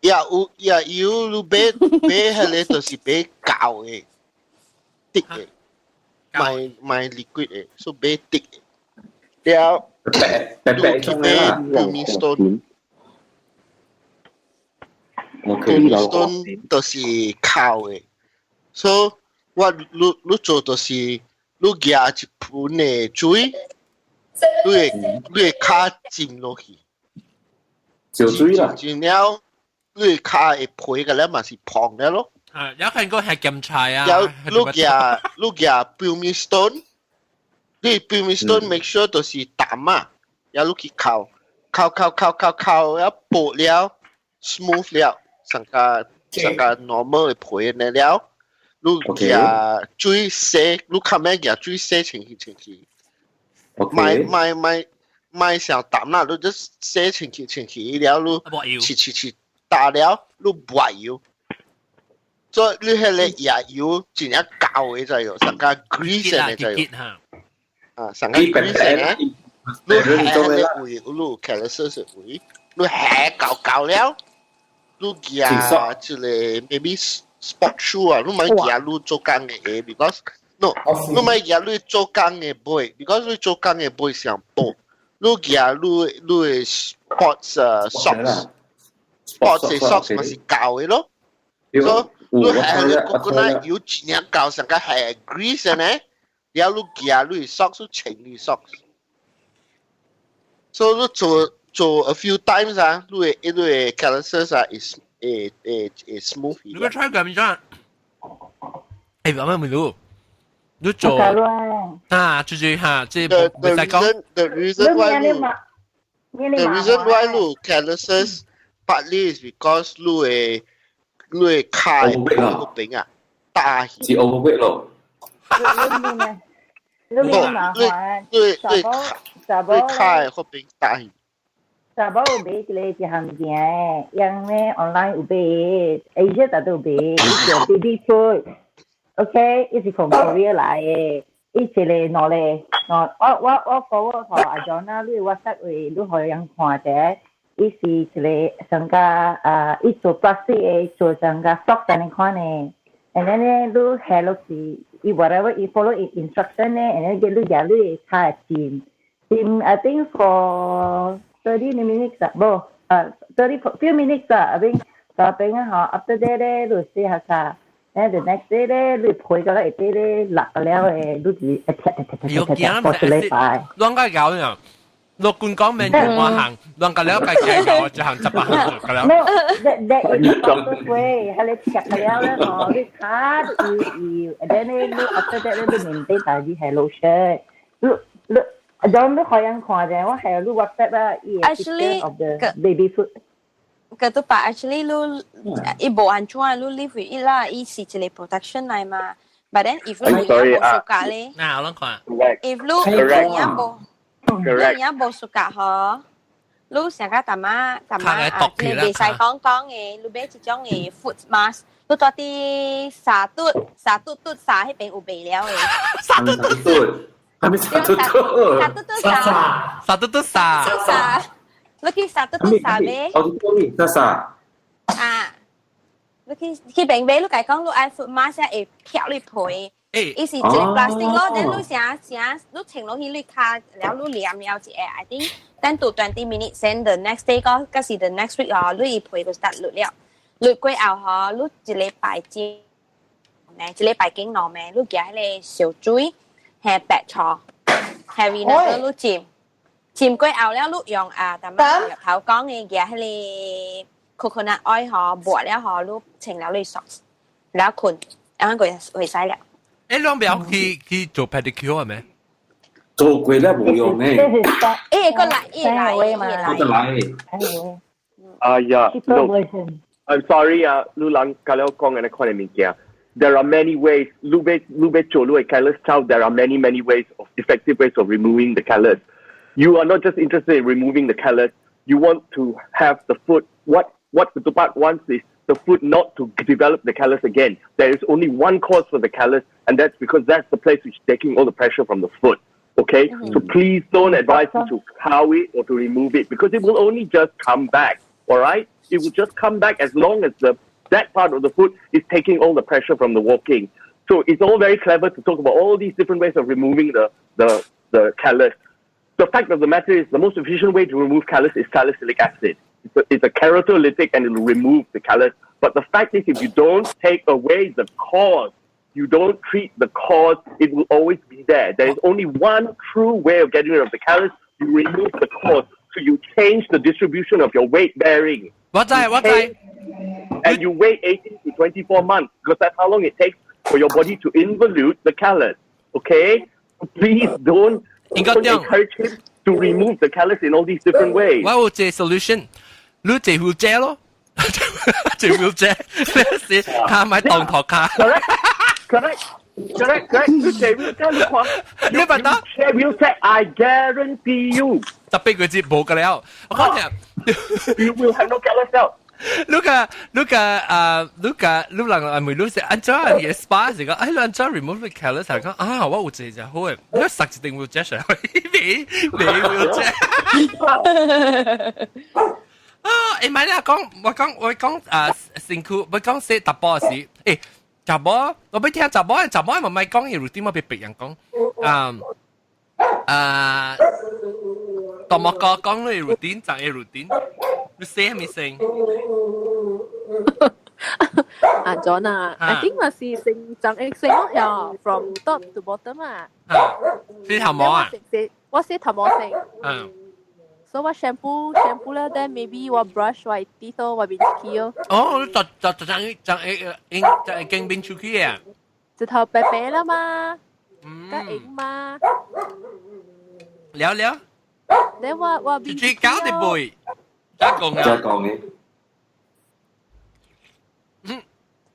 椰油，椰油，你買買彼個就是買厚的，thick 的，買買 liquid 的，所以買 thick 的。了，你去買 pumice stone。pumice stone 就是厚的，所以我你你做就是你舉一盆的水，你會你會跤浸落去，就水啦。浸了，你跤會皮個了嘛是膨了咯。啊，有看過係鹹菜啊。有你舉你舉 pumice stone，你 pumice stone make sure 就是淡啊，然後你去敲敲敲敲敲敲，了薄了，smooth 了，成個成個 normal 的皮呢了。你舉水洗，你較免舉水洗清氣清氣。莫莫莫莫上淡啦，你就洗清氣清氣了，你切切切打了，你抹油。所以你彼個椰油真正厚的就有，上加 grease 的就有。啊，上加 grease 的，你下個位，你有 calluses 的位，你下厚厚了，你舉這個 maybe sport shoe 啊，你莫舉你做工的鞋，because no，你莫舉你做工的鞋，because 你做工的鞋上薄，你舉你你的 sports socks，sports 的 socks 嘛是厚的咯，所以你下你 coconut 油真正厚，上加下 grease 呢，了你舉你 socks 穿你 socks，所以你做做 a few times 啊，你會你會 calluses 啊，is 會會會 smooth。你個 try 過未？誒，慢慢問你，你做啊，就是哈，這 the reason the reason why 你 the reason why 你 calluses partly is because 你會你會跤會個邊啊，大是 overweight 咯。你麻煩，你你查某你跤會邊大去。查某有買一個一項物件，用咧 online 有買，Asia 達都有買，叫 baby food。OK，伊是從 Korea 來的，伊一個兩個，兩我我我 forward 予阿 John 啊，你 WhatsApp 位你予人看者，伊是一個上加啊，伊做 plastic 的，做上加 soft 安呢款的，and then 咧你下落去，伊 whatever 伊 follow instruction 咧，and then 你舉你跤會浸浸，I think for 30 minutes 啊，無啊30 few minutes 啊，阿邊就邊啊嗬，after that 咧，你洗下下，誒 the next day 咧，你配個咧一啲咧落個了誒，你就一踢踢踢踢踢踢，過一禮拜。啷個搞呀？落冠講命做我行，啷個了計計搞，就行18行個了。 No, that is the fastest way。係你踢了咧，嗬，你卡伊伊，then 咧你 after that 咧，你面對大啲係 lotion，你你。就你可以看者，我係你 WhatsApp 啊，伊個 picture of the baby foot。個都把 actually 你伊無安怎，你 live with 伊啦，伊是一個 protection 來嘛。But then if 你無暑假咧，嗱我諗看，if 你有無，你有無暑假嗬，你成個大媽大媽啊，你袂使講講嘅，你買一種嘅 foot mask，你到啲沙嘟沙嘟嘟沙彼邊有賣了嘅。沙嘟嘟。係咪沙嘟嘟？沙嘟嘟沙。沙嘟嘟沙。沙。你去沙嘟嘟沙買。我啲沙沙。啊！你去去邊買？你家講你愛 foot mask 會撇你皮。伊是一個 plastic 咯，等你成成你穿落去你跤了你黏了一下，I think 10 to 20 minutes then the next day 個，嗰是 the next week 哦，你皮就 start 落了，落過後嗬，你一禮拜煎，一禮拜經兩咩？你夾彼個燒水。係白醋，係 vinegar 你浸，浸過後了，你用啊，淡仔入頭講嘅夾彼個 coconut oil 嗬，抹了嗬，你穿了你 socks，了睏，然後佢會使了。誒，兩邊去去做 pedicure 係咩？做過咧冇用咩？誒，個來，一來，一來，個來。哎呀，no，I'm sorry 啊，你人甲了講嘅那款嘅物件。There are many ways. 你欲做你 callus 走, there are many, many ways of effective ways of removing the callus. You are not just interested in removing the callus. You want to have the foot. What the part wants is the foot not to develop the callus again. There is only one cause for the callus, and that's because that's the place which is taking all the pressure from the foot. Okay, so please don't advise you to cow it or to remove it because it will only just come back. All right, it will just come back as long as the that part of the foot is taking all the pressure from the walking. So it's all very clever to talk about all these different ways of removing the callus. The fact of the matter is the most efficient way to remove callus is salicylic acid. It's a keratolytic and it will remove the callus. But the fact is, if you don't take away the cause, you don't treat the cause, it will always be there. There is only one true way of getting rid of the callus. You remove the cause. So you change the distribution of your weight bearing. 我知我知。 And you wait 18 to 24 months because that's how long it takes for your body to involute the callus. Okay? Please don't encourage him to remove the callus in all these different ways. 我有一個 solution，你坐 wheelchair 咯，坐 wheelchair，你是跤咪當托跤。 Correct, correct. Correct, correct. 你坐 wheelchair 你看，你問得坐 wheelchair, I guarantee you，18個月無個了。我講聽，you will have no callus out. 你個你個啊，你個你人啊，每你是按怎嘅 spa 是講，哎，你按怎 remove the callus 係講啊，我有一個好嘅，你實一定 wheelchair 上，未未 wheelchair。啊，誒，咪啦，講我講我講啊，身軀我講洗查埔時，誒，查某我欲聽查某，查某咪咪講伊 routine 我俾別人講，啊啊，大莫哥講你 routine 就係 routine，你寫咩先？啊，John 啊，I think 嘛是成就會成咯，呀，from top to bottom 啊。洗頭毛啊？我洗頭毛先。所以我 shampoo shampoo 了，then maybe 我 brush 我 teeth 咯，我面出去咯。哦，就就就就就應就經面出去啊？直頭白白啦嘛，加影嘛。了了。你我我面最搞的背，再講啊。再講嘅。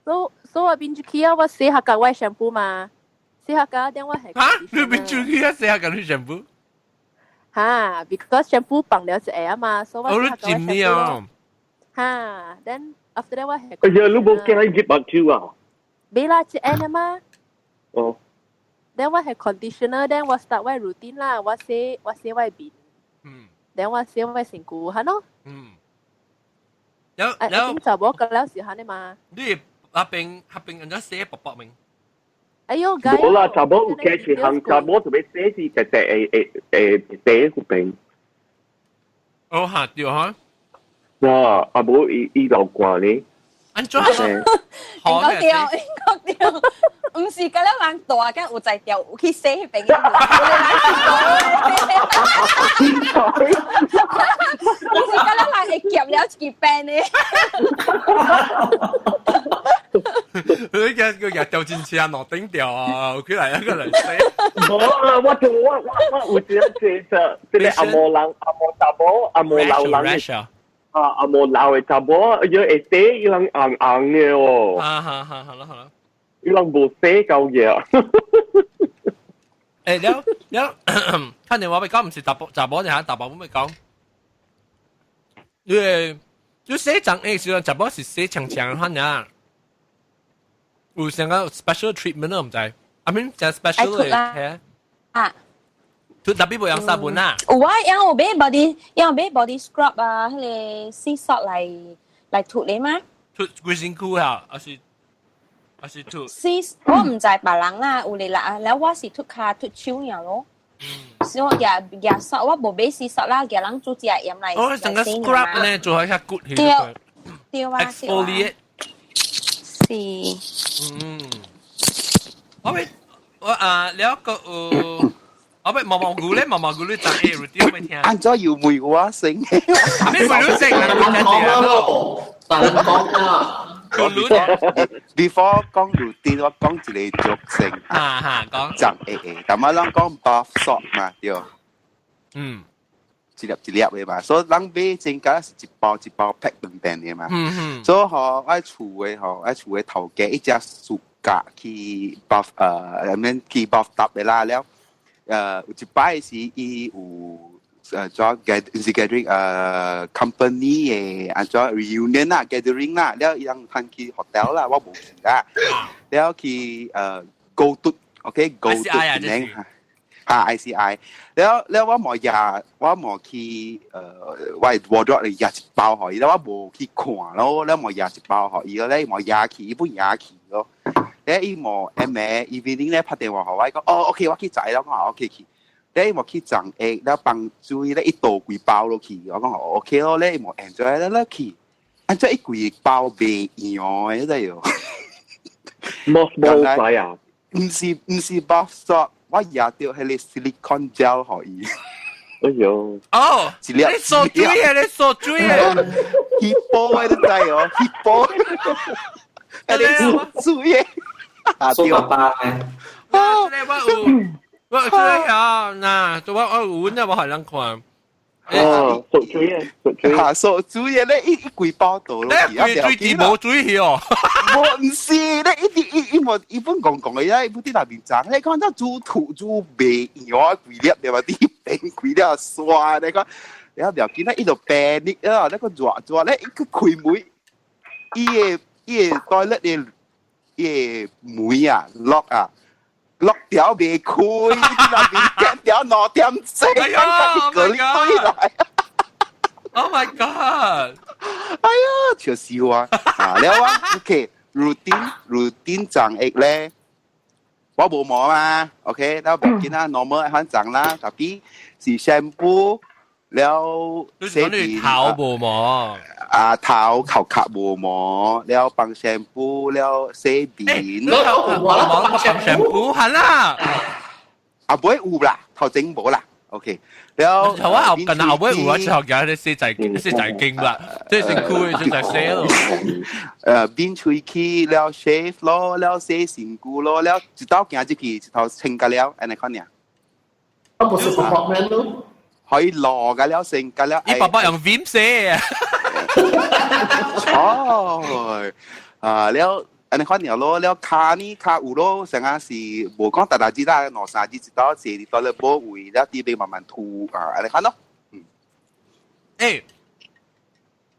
所以我變出去啊，我洗下個我 shampoo 嘛，洗下個點我係。嚇！你變出去啊，洗下個你 shampoo？嚇，because shampoo 放了一下啊嘛，所以我洗下個 shampoo 啊。嚇，then after that 我係。哎呀，你冇驚你入目睭啊？沒啦，一下嘛。哦。 then 我係 conditioner，then 我 start 我 routine 啦，我洗我洗我面。then 我洗我身軀，係咯。有有。就冇個了時間嘛。你那邊那邊人家寫薄薄面。哎呦，冇啦，查某有加一項，查某特別洗是直直會會會洗嗰邊。哦嚇對嚇。啊，啊無伊伊流汗呢。安怎？應該對，應該對，毋是甲了人大，敢有在掉，有去洗彼邊嘅。毋是甲了人會夾了一支鞭的。你個個日掉進去啊，落頂掉啊，佢嚟一個嚟洗。無啊，我就我我我有一個這這個阿摩人阿摩查某阿摩老人。啊，阿無老的查某，伊會洗，伊人紅紅的哦。啊哈哈，好啦好啦。伊人無洗夠嘢。欸，了了，看電話咪講，毋是查某查某，你下查某咪講。你你洗髒的時陣，查某是洗長長的款呀。有啥個 special treatment 我毋知，I mean 真 special 的，係啊。塗特別無用砂盆啊？有啊，因有買 body，因有買 body scrub 啊，彼個 sea salt 來來塗的嗎？塗規身軀啊，還是還是塗？ sea 我毋知別人啦，有哩啦，了我是塗跤塗手爾咯。所以我舉舉 salt，我無買 sea salt 啦，舉人煮食鹽來。哦，成個 scrub 呢，做較骨對對啊對啊。 Exfoliate。是。嗯。我欲我啊，了個有。我欲毛毛菇咧，毛毛菇你十 A routine 未聽？按怎又問我先？咩問你先？人講咯，大人講啊。 Before 講 routine，我講一個俗性。啊哈，講。十 A A，但係咱講 bath salt 嘛，對。嗯。一粒一粒的嘛，所以人買真假是一包一包 pack 兩邊的嘛。嗯嗯。所以吼，愛厝的吼，愛厝的頭家一隻暑假去 bath 呃，免去 bathtub 的啦了。有一擺是伊有做 get 是 gathering company 的按怎 reunion 啦 gathering 啦，了伊人通去 hotel 啦，我無去啦，了去go to OK go to 檳嚇 ICI，了了我無也我無去我 wardrobe 裡掖一包予伊，了我無去看咯，了無掖一包予伊，了伊無掖去，伊本掖去咯。咧伊無暗暝 evening 咧拍電話予我，伊講哦 OK 我去載啦，我講 OK 去。咧伊無去送下，了幫水咧伊倒規包落去，我講 OK 咯，咧伊無 enjoy 咧落去，按怎伊規包袂用的，你知喲？冇冇啊？毋是毋是 bath salt，我掖著彼個 silicone gel 予伊。哎喲！哦，一粒你索水的，你索水的， hippo 的你知哦，hippo，彼個水的。啊，對爸咧。啊，這個我有，我這個遐，嗱，我我有阮也無予人看。哦，索水的，索水。嚇，索水的咧，伊伊規包倒落去，啊，水池無水去哦。無，毋是咧，伊伊伊伊無，伊本戇戇的咧，伊本佇內面髒，你看這煮土煮袂用啊，規粒對吧？佇邊規粒沙，你看，了不要緊咧，伊就病你啊，那個熱熱咧，伊去開門，伊的伊的 toilet 的。伊個門啊，lock 啊，lock 條袂開，那邊夾條2點鐘，哎呀，隔離對來。 Oh my god！哎呀，笑死我啊！了我 OK，routine routine 髒下咧，我無毛嘛，OK，了別緊啦，normal 款髒啦，tapi 是 shampoo 了洗面頭無毛。啊頭頭殼無毛，了放 shampoo 了洗面。頭無毛放 shampoo 係啦。後尾有啦，頭前無啦。OK，了。頭我後近後尾有啊，之後而家洗仔洗仔經啦，即係身軀就在洗咯。面喙齒了 shave 咯，了洗身軀咯，了一道行入去，一頭清甲了，按呢款爾。我不是爸爸咯。可以落個了，成個了。你爸爸用 Vim 洗啊？哦，啊了，按呢款爾咯，了跤呢跤有咯，成啊是無講逐逐日啦，兩三日一道坐佇倒咧保位，了佇邊慢慢吐啊，按呢款咯。嗯。欸，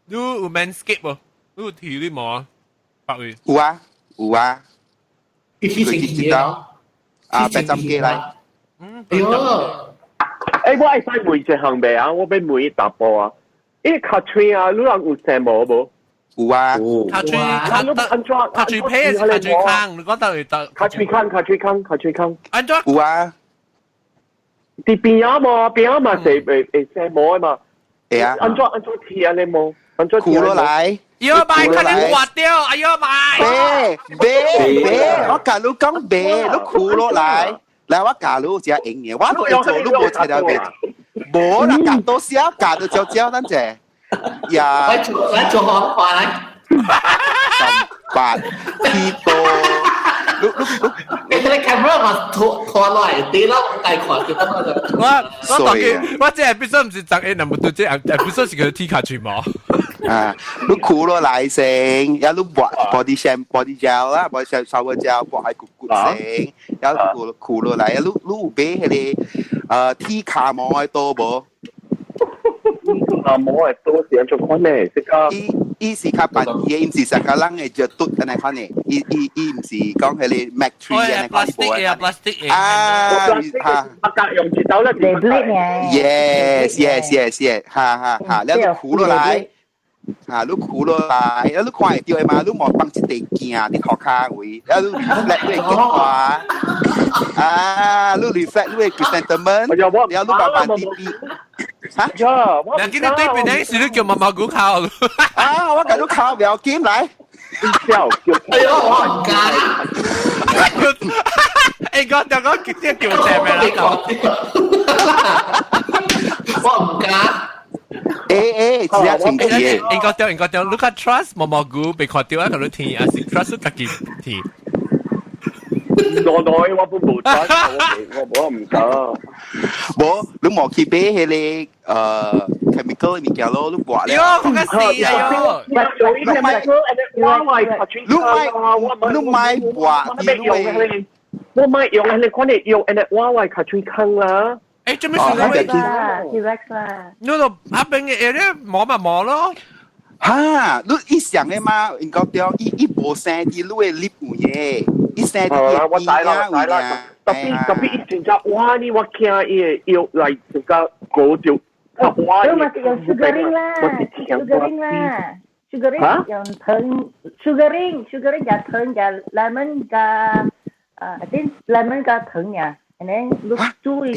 你有 Manscape 無？你有剃你毛啊？白位。有啊，有啊。一星期啊？啊，8針機來。嗯。哎喲。欸，我會使問一項未啊？我欲問伊淡薄啊。伊跤喙啊，你人有生毛無？有啊。跤喙跤跤喙皮是跤喙空，你講到底得？跤喙空，跤喙空，跤喙空。按怎？有啊。佇邊仔無？邊仔嘛是會會生毛的嘛？會啊。安怎安怎貼啊？你冇？安怎箍落來？要買，可能刮掉，哎呀買！白白白，我教你講白，你箍落來，來我教你只用嘅，我都會做，你無菜了白。無啦，教多少，教到焦焦，等者。呀！來做來做好快來。三八七多。你你你，你 camera 嘛拖拖落來，啲啦大看就得啦。我我當佢，我這 episode 唔是十一，那麼多這 episode 是個 T 卡全毛。啊，你箍落來先，然後你抹 body shampoo、body gel 啦，body shower gel 抹喺骨骨先，然後箍箍落來，你你有買彼個鐵卡毛的刀無？卡毛的刀是按怎款呢？這個伊伊是較便宜，伊毋是上較人會就嘟按呢款的，伊伊伊毋是講彼個 Mac Three 按呢款無啊，plastic 啊，哈，啊，用一刀咧，yes yes yes yes，哈哈哈，了你箍落來。啊！你箍落來，啊！你看會著的嘛？你無放一塊鏡佇塗跤位，啊！你 reflect 你的激花，啊！你 reflect 你的 chrysanthemum，然後你慢慢啲啲，嚇？嗱，今日對面那是你叫毛毛菇烤。啊！我共你烤不要緊來。笑叫，哎呦，我唔敢。欸，我掉我直接叫正咩啦？我唔敢。欸欸，只啊清氣的。應該掉，應該掉。你較 trust 毛毛菇被看到啊，佮你聽，還是 trust 家己聽？內內我本無 trust，我我我唔敢。無，你無去買彼个chemical 的物件咯，你抹咧。喲，我較死啊喲！你買，你買抹，你我買用，你看你用，我我較喙空啦。欸，做咩事啦？relax 啦。你就阿邊嘅 area 摸咪摸咯。哈，你伊想的嘛，應該對，伊伊無生佇你的 lip 有嘅，伊生佇我知啦，我知啦。特別特別伊真正哇呢，我驚伊會藥來真正高就，哇！你嘛是用 sugaring 啦，sugaring 啦，sugaring 用糖，sugaring sugaring 加糖加 lemon 加啊，I think lemon 加糖呀。And then 你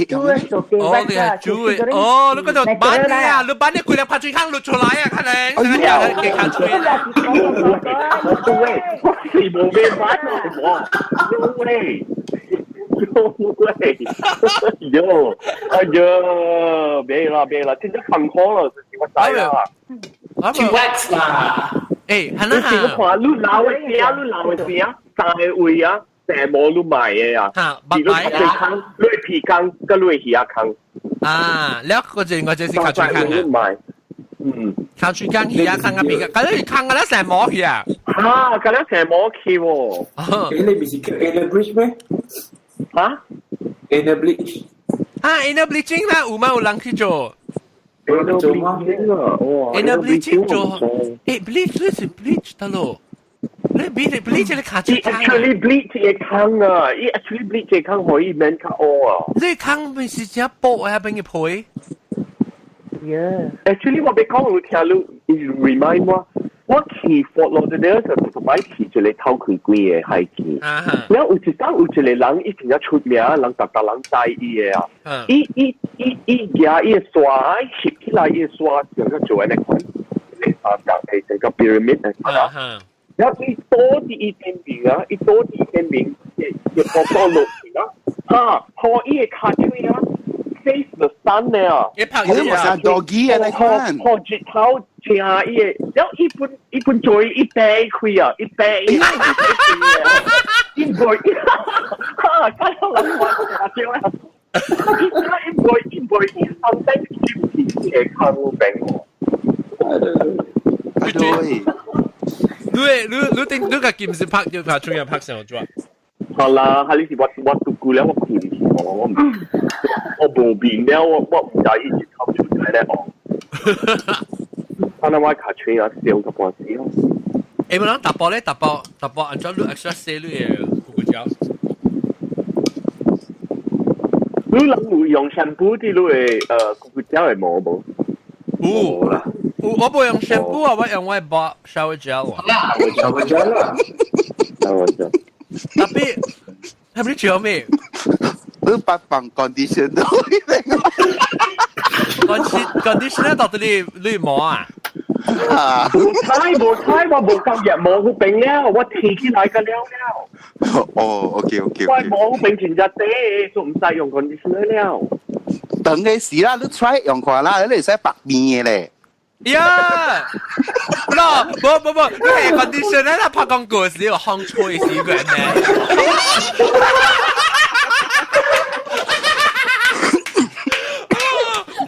煮煮做邊哦，你係煮哦，你嗰度板你啊，你板你規粒拍水坑落出來啊，可能，成個給卡吹。喂，我是無咩板喎，喂，喂，喲，哎呀，別啦別啦，真正坎坷了，我知啦。去 wax 啦，欸，係啦，你看，你老的聲，你老的聲，三個位啊。成毛你賣的啊，你皮坑，你皮坑，佮你魚仔坑。啊，了個隻我這是卡水坑啊。嗯，卡水坑、魚仔坑啊，邊個？咁你坑個咧成毛去啊？啊，咁咧成毛去喎。欸，你不是叫 inner bleach 咩？啊？inner bleach。啊，inner bleaching 啦，有嗎？有人去做？做嗎？inner bleaching 做？欸，bleach 你是 bleach 得咯？你 bleach bleach 你卡住坑？Actually bleach 嘅坑啊，伊 actually bleach 嘅坑可以免較烏啊。你坑咪是只薄啊，邊個皮？Yeah. Actually 我欲講有聽你 remind 我，我去 Fort Lauderdale 就特擺去一個偷開櫃的海機。然後有一當有一個人，伊真正出名，人逐逐人知伊的啊。伊伊伊伊舉伊的刷，翕起來伊的刷，成個做按呢款，啊，成個 pyramid 啊。然後伊倒佇伊頂面啊，伊倒佇伊頂面，會會倒落去啊，哈，予伊的跤腿啊，face the sun 咧啊，伊拍伊無像 doggy 按呢款，予日頭正伊的，然後伊本伊本嘴伊掰開啊，伊掰伊，伊袂，哈，看到人話對啊，伊伊袂伊袂伊 sometimes 伊會看病喎，對。你你你頂你家己毋是拍就拍出來拍上做？好啦，哈你是我我獨孤了，我困去，我我我無面了，我我毋知伊是頭出來咧哦。可能我卡吹啊，燒個半死哦。欸，無人達波咧，達波達波，按怎你 extra 洗你的骨骨膠？你人有用 shampoo 佇你的骨骨膠的毛無？有啦。有，我無用 shampoo 啊，我用我的 shower gel 啊。 shower gel 啦。 shower gel。特別，特別做咩？你捌放 conditioner？ conditioner 到底你你摸啊？無猜無猜，我無夠熱毛好冰了，我提起來個了了。哦，OK OK。我毛冰前日地，就唔使用 conditioner 了。等嘅時啦，你 try 用看啦，你會使白面嘅咧。呀！嗱，冇冇冇，你係 conditioner 咧，拍廣告時有烘吹時個人咧。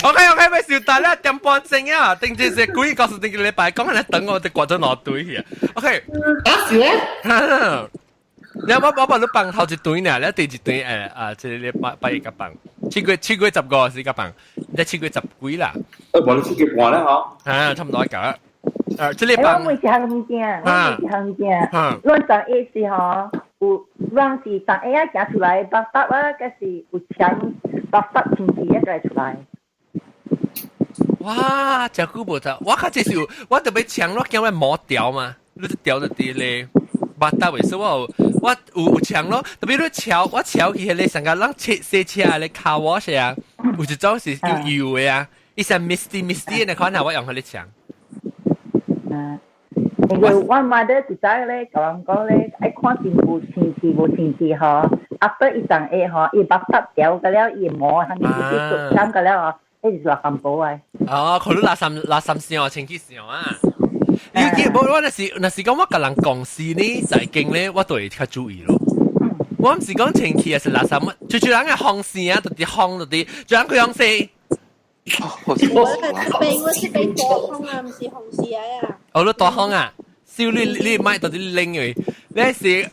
OK OK，咪笑大啦，點半鐘啊，定住是故意告訴定個禮拜，講緊等我哋過咗攞堆去。OK，啊是咧？你我幫你放頭一堆呢，你第一堆啊，這個禮拜拜一個放，7月15是個放，你7月10幾啦。無你7月半咧嗬？啊，差唔多個。這禮拜。我每一項物件，我每一項物件，阮昨下是吼，有阮是昨下啊行出來，白髮啊，嗰是有牆白髮清氣啊，就出來。哇！真久無得，我較濟是我特別搶，我驚我毛掉嘛，你掉就啲咧。捌得為所我有搶咯，特別你敲我敲起迄個上個咱車洗車咧卡我是啊，有一種是有油的啊，伊是 misty misty 的款啊，我用佢咧搶。嗯，因為我媽的就知咧，甲人講咧，愛看身軀清氣無清氣吼，after 伊上下吼，伊捌得掉個了，伊毛，他們就去搶個了吼，彼是垃圾寶啊。哦，可能垃圾上清氣上啊。你記無？我若是講我共人共事呢，在經咧，我都會較注意咯。我毋是講清氣，還是垃圾乜？就就人嘅風扇啊，就是風，就是就人佢風扇。我是被大風啊，毋是風扇啊。哦，你大風啊？少你你莫到底冷去，你是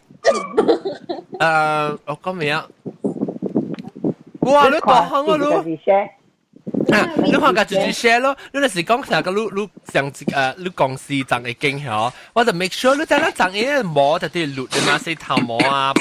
我講咩啊？哇！你大風啊你！啊！你看個就是 share 咯，你若是講成個你上一你公司賺的經吼，我就 make sure 你知啦，賺的毛就啲綠的嘛，洗頭毛啊，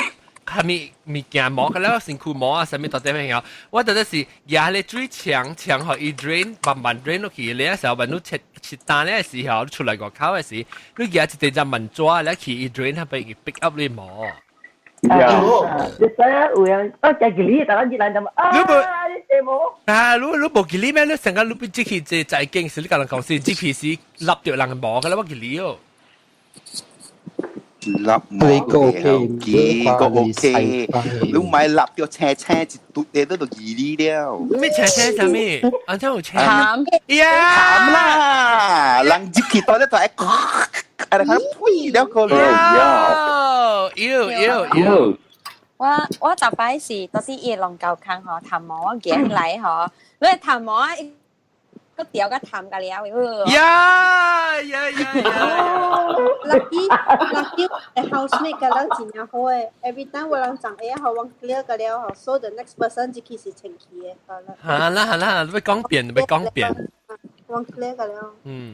啥物物件毛，個了身軀毛啊，啥物到底咩樣？我就就是壓咧水牆牆予伊 drain，慢慢 drain 落去，你時候，慢你切切單咧時候，你出來外口的時，你壓一隻隻蚊紙咧去伊 drain，它被伊 pick up 你毛。啊！你知啊？有啊！我食吉利，但係熱就啊！你無你食無？啊！你無吉利咩？你成個你變即去這在經時，你共人講是 GPS 立著人毛個啦，我吉利哦。立毛個 OK，幾個 OK，你唔係立著青青一嘟你都就吉利了。咩青青啥物？安怎有青？鹹呀！鹹啦，人入去到咧就係，啊！你睇呸了個了。妖妖妖！我逐擺是到底伊龍溝坑吼，頭毛我行來吼，你頭毛啊，個掉個痰個了。呀呀呀！Lucky lucky，housemate 個人真正好誒，every time 我人長下好，我 clear 個了吼，so the next person 就開始清氣的。好啦好啦，你講變，你講變。我 clear 個了。嗯。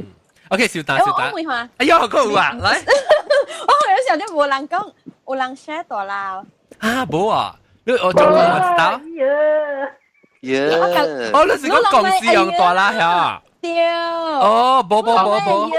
OK，小打小打。我問哎呦，夠有啊，來。我有時候都無人講，有人 share 大啦。啊，無啊，你我仲我知道。耶！哦，你是講公司用大啦嚇？對。哦，無無無無。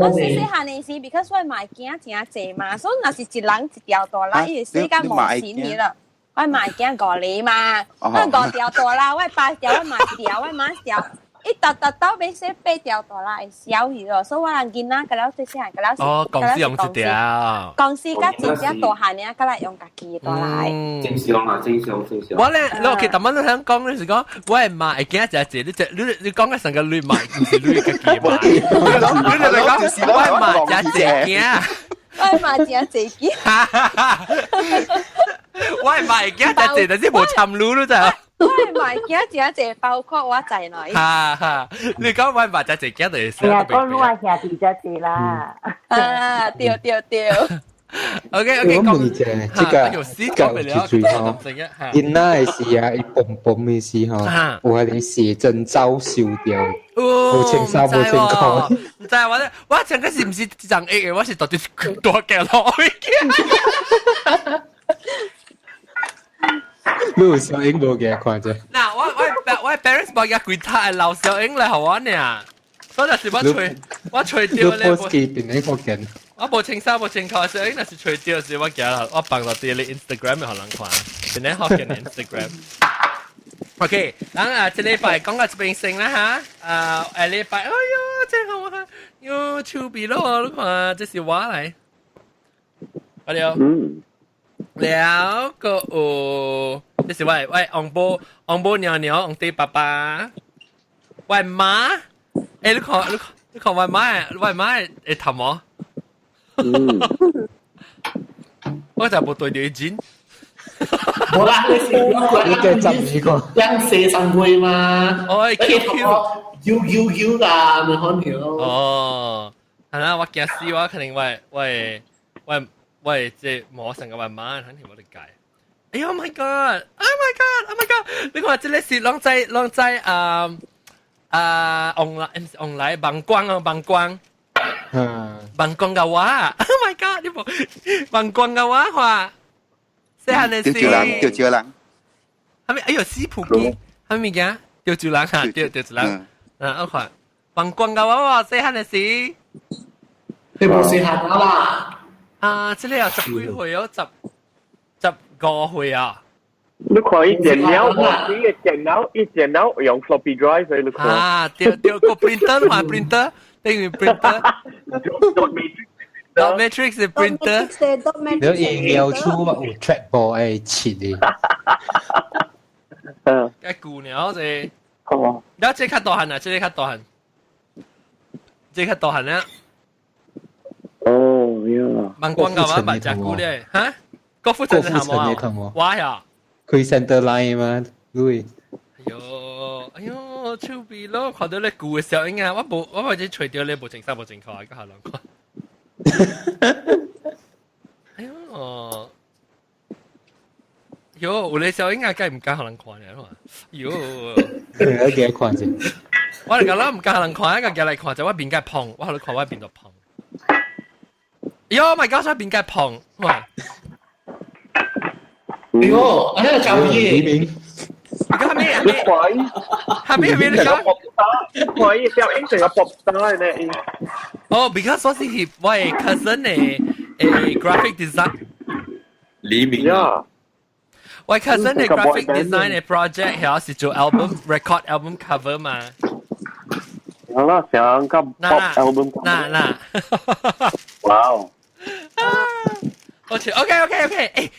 我細細漢的時，because 我買囝真濟嘛，所以若是一人一條大啦，伊會洗甲無錢去了。我買囝五個嘛，我五條大啦，我八條，我買一條，我買一條。伊逐逐到尾洗八條大啦，會消去咯，所以我人囡仔個了細細漢個了。哦，公司用一條。公司甲真正大漢爾，個來用家己大啦。正常啊，正常正常。我咧，你其實乜都想講，你是講我係媽會驚食濟，你只你你講嘅成個你媽唔是你家己媽，你你就講我係媽食濟驚。我係媽食濟驚。我係媽會驚食濟，但是無參與咯就。我係媽驚食濟，包括我在內。哈哈，你講我係媽食濟驚就是。係啊，講你話兄弟食濟啦。啊，對對對。 OK OK，我問一下，這個這個有一嘴吼，囡仔的時啊，伊蹦蹦的時吼，有彼个寫真照收掉，無穿衫無穿褲。毋知我咧，我前個是毋是一張 A 的？我是到底大鏡落去。你有小英無嘅看者？嗱，我 parents 無夾幾塔留小英來予我呢，所以就是我揣我揣著咧。你 post 去邊個福建？我無穿衫無穿褲，小英若是揣著時，我行我放落佇咧 Instagram 予人看，邊個福建 Instagram。OK，咱啊，這禮拜講到這邊先啦哈。啊，下禮拜，哎喲，真好啊，喲，手臂咯，你看，這是我來。好了。嗯。了個有，這是我我紅寶紅寶娘娘紅弟爸爸，我媽，欸，你看你看你看我媽，我媽會頭毛。嗯。我就無對住錢。冇啦，你是你嘅十二個，兩四三杯嘛。哦，Q Q U U U 啦，你可能。哦，係啦，我驚死我，肯定我我我我這魔神嘅我媽，肯定冇得解。哎呀，Oh my God！Oh my God！Oh my God！你看這個是攏在攏在啊啊 online online 網光啊網光。嗯。網光嘅話，Oh my God！你無網光嘅話話。細漢的時，潮人，潮州人，係咪？哎呦，死普機，係咪物件？潮州人哈，對，潮州人。嗯，我看，放光嘅話，細漢的時，你無細漢啦。啊，這個有十幾歲哦，15歲啊。你看伊電腦，我伊個電腦，伊電腦用 floppy drive 你看。啊，對對，個 printer 嘛，printer，等於 printer。 Dot matrix 是 printer。你應要出有 trackball 愛切的。嗯。該舊了這。哦。你這較大漢啊，這個較大漢，這較大漢啊。哦呀。望光嘅話，白食久咧，哈？郭富城係冇啊？我呀。開 center line 嘛，對。哎呦，哎呦，手臂咯，看到你舊嘅小影啊，我無，我或者除掉你無正衫無正褲啊，個下兩看。哎呦，喲，有咧小影啊，梗唔敢予人看咧嘛？喲，你幾看先？我嚟講啦，唔敢予人看，一個夾來看就我面較胖，我予你看我面就胖。喲，my God，我面較胖，哇！喲，哎呀，照片。你講咩？你看伊，係咩咩？你講，看伊小英成個 pop star 咧。哦，because 我是我的 cousin 的誒 graphic design。李明啊。我 cousin 的 graphic design 的 project 係是做 album record album cover 嘛。好啦，成個 pop album。嗱嗱。哇哦！好似 OK OK OK，誒。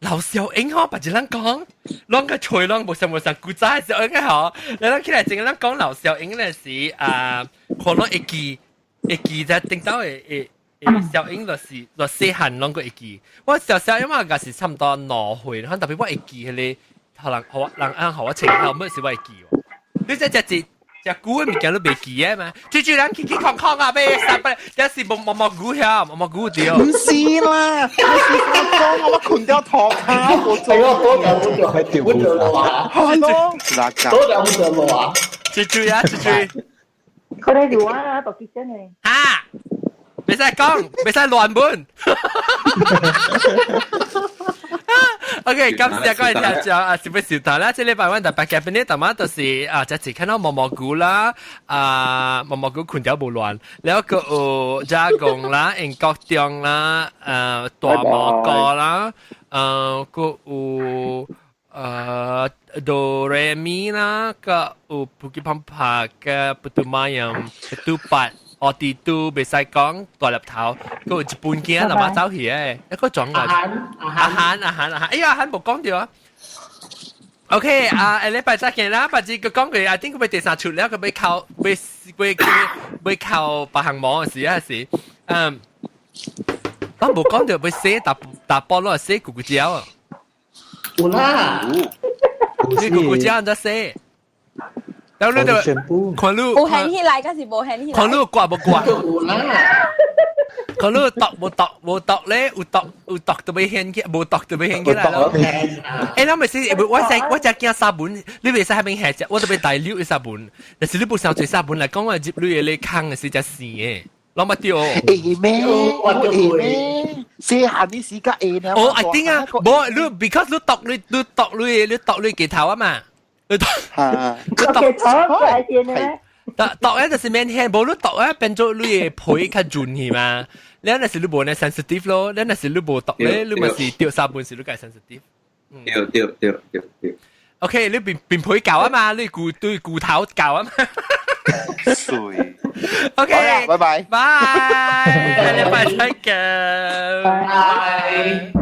劉少英嗬，白一人講，攏個吹攏無上無上古早嘅時候應該嗬，你攏起來淨係咱講劉少英咧是啊，可能會記會記在頂到會會會小英就是就細漢攏個會記，我小小因為也是差唔多2歲，可能特別我會記迄個，可能我人按予我穿頭，乜是我會記喎。你這隻隻隻久的物件你袂記的嘛？豬豬人起起空空啊，買三百，這是毛毛毛菇遐，毛毛菇對。唔是啦，我是講我困掉頭卡，我做。多條不條，不條路啊！係咯，多條不條路啊！豬豬啊，豬豬。佢哋聊啊，讀結真係。嚇！袂使講，袂使亂本。OK，感謝各位聽眾啊，是不是頭啦？這禮拜阮特別嘉賓呢，頭晚就是啊，這次看到毛毛菇啦，啊，毛毛菇困掉無亂，แล้ว個有加工啦，英國中啦，大毛菇啦，個有哆來咪啦，個有布吉胖帕個布杜瑪樣，杜八。我哋都袂使講大粒頭，個日本囝就馬走去誒，一個轉過。阿韓阿韓阿韓，哎呀阿韓無講到啊。OK 啊，下禮拜再見啦，下次佢講佢，I think 佢要第三出了，佢要靠，要要要靠別項網的時啊是，嗯，咱無講到要洗打打波攞洗咕咕蕉啊。有啦，你咕咕蕉按怎洗？然後你就看你無掀起來，還是無掀起來？看你掛無掛？有啦。看你剁無剁無剁咧，有剁有剁就欲掀起，無剁就欲掀起來咯。欸，咱袂使，我使我只驚沙本，你袂使喺邊下只，我特別大溜的沙本。但是你不想做沙本來講，我入你的咧空的是只生的，攏捌著。會咩？會咩？細漢你時間會呢？哦，I think 啊，無你 because 你剁你你剁你你剁你鏡頭啊嘛。你剁，你剁剁剁咧就是免掀，無你剁咧變做你的皮較潤去嘛。你若是你無呢 sensitive 咯，你若是你無剁咧，你咪是掉沙本時你較 sensitive。對對對對對。OK，你變變皮教啊嘛，你骨對骨頭教啊嘛。水。 OK，拜拜。拜，下禮拜再見。拜。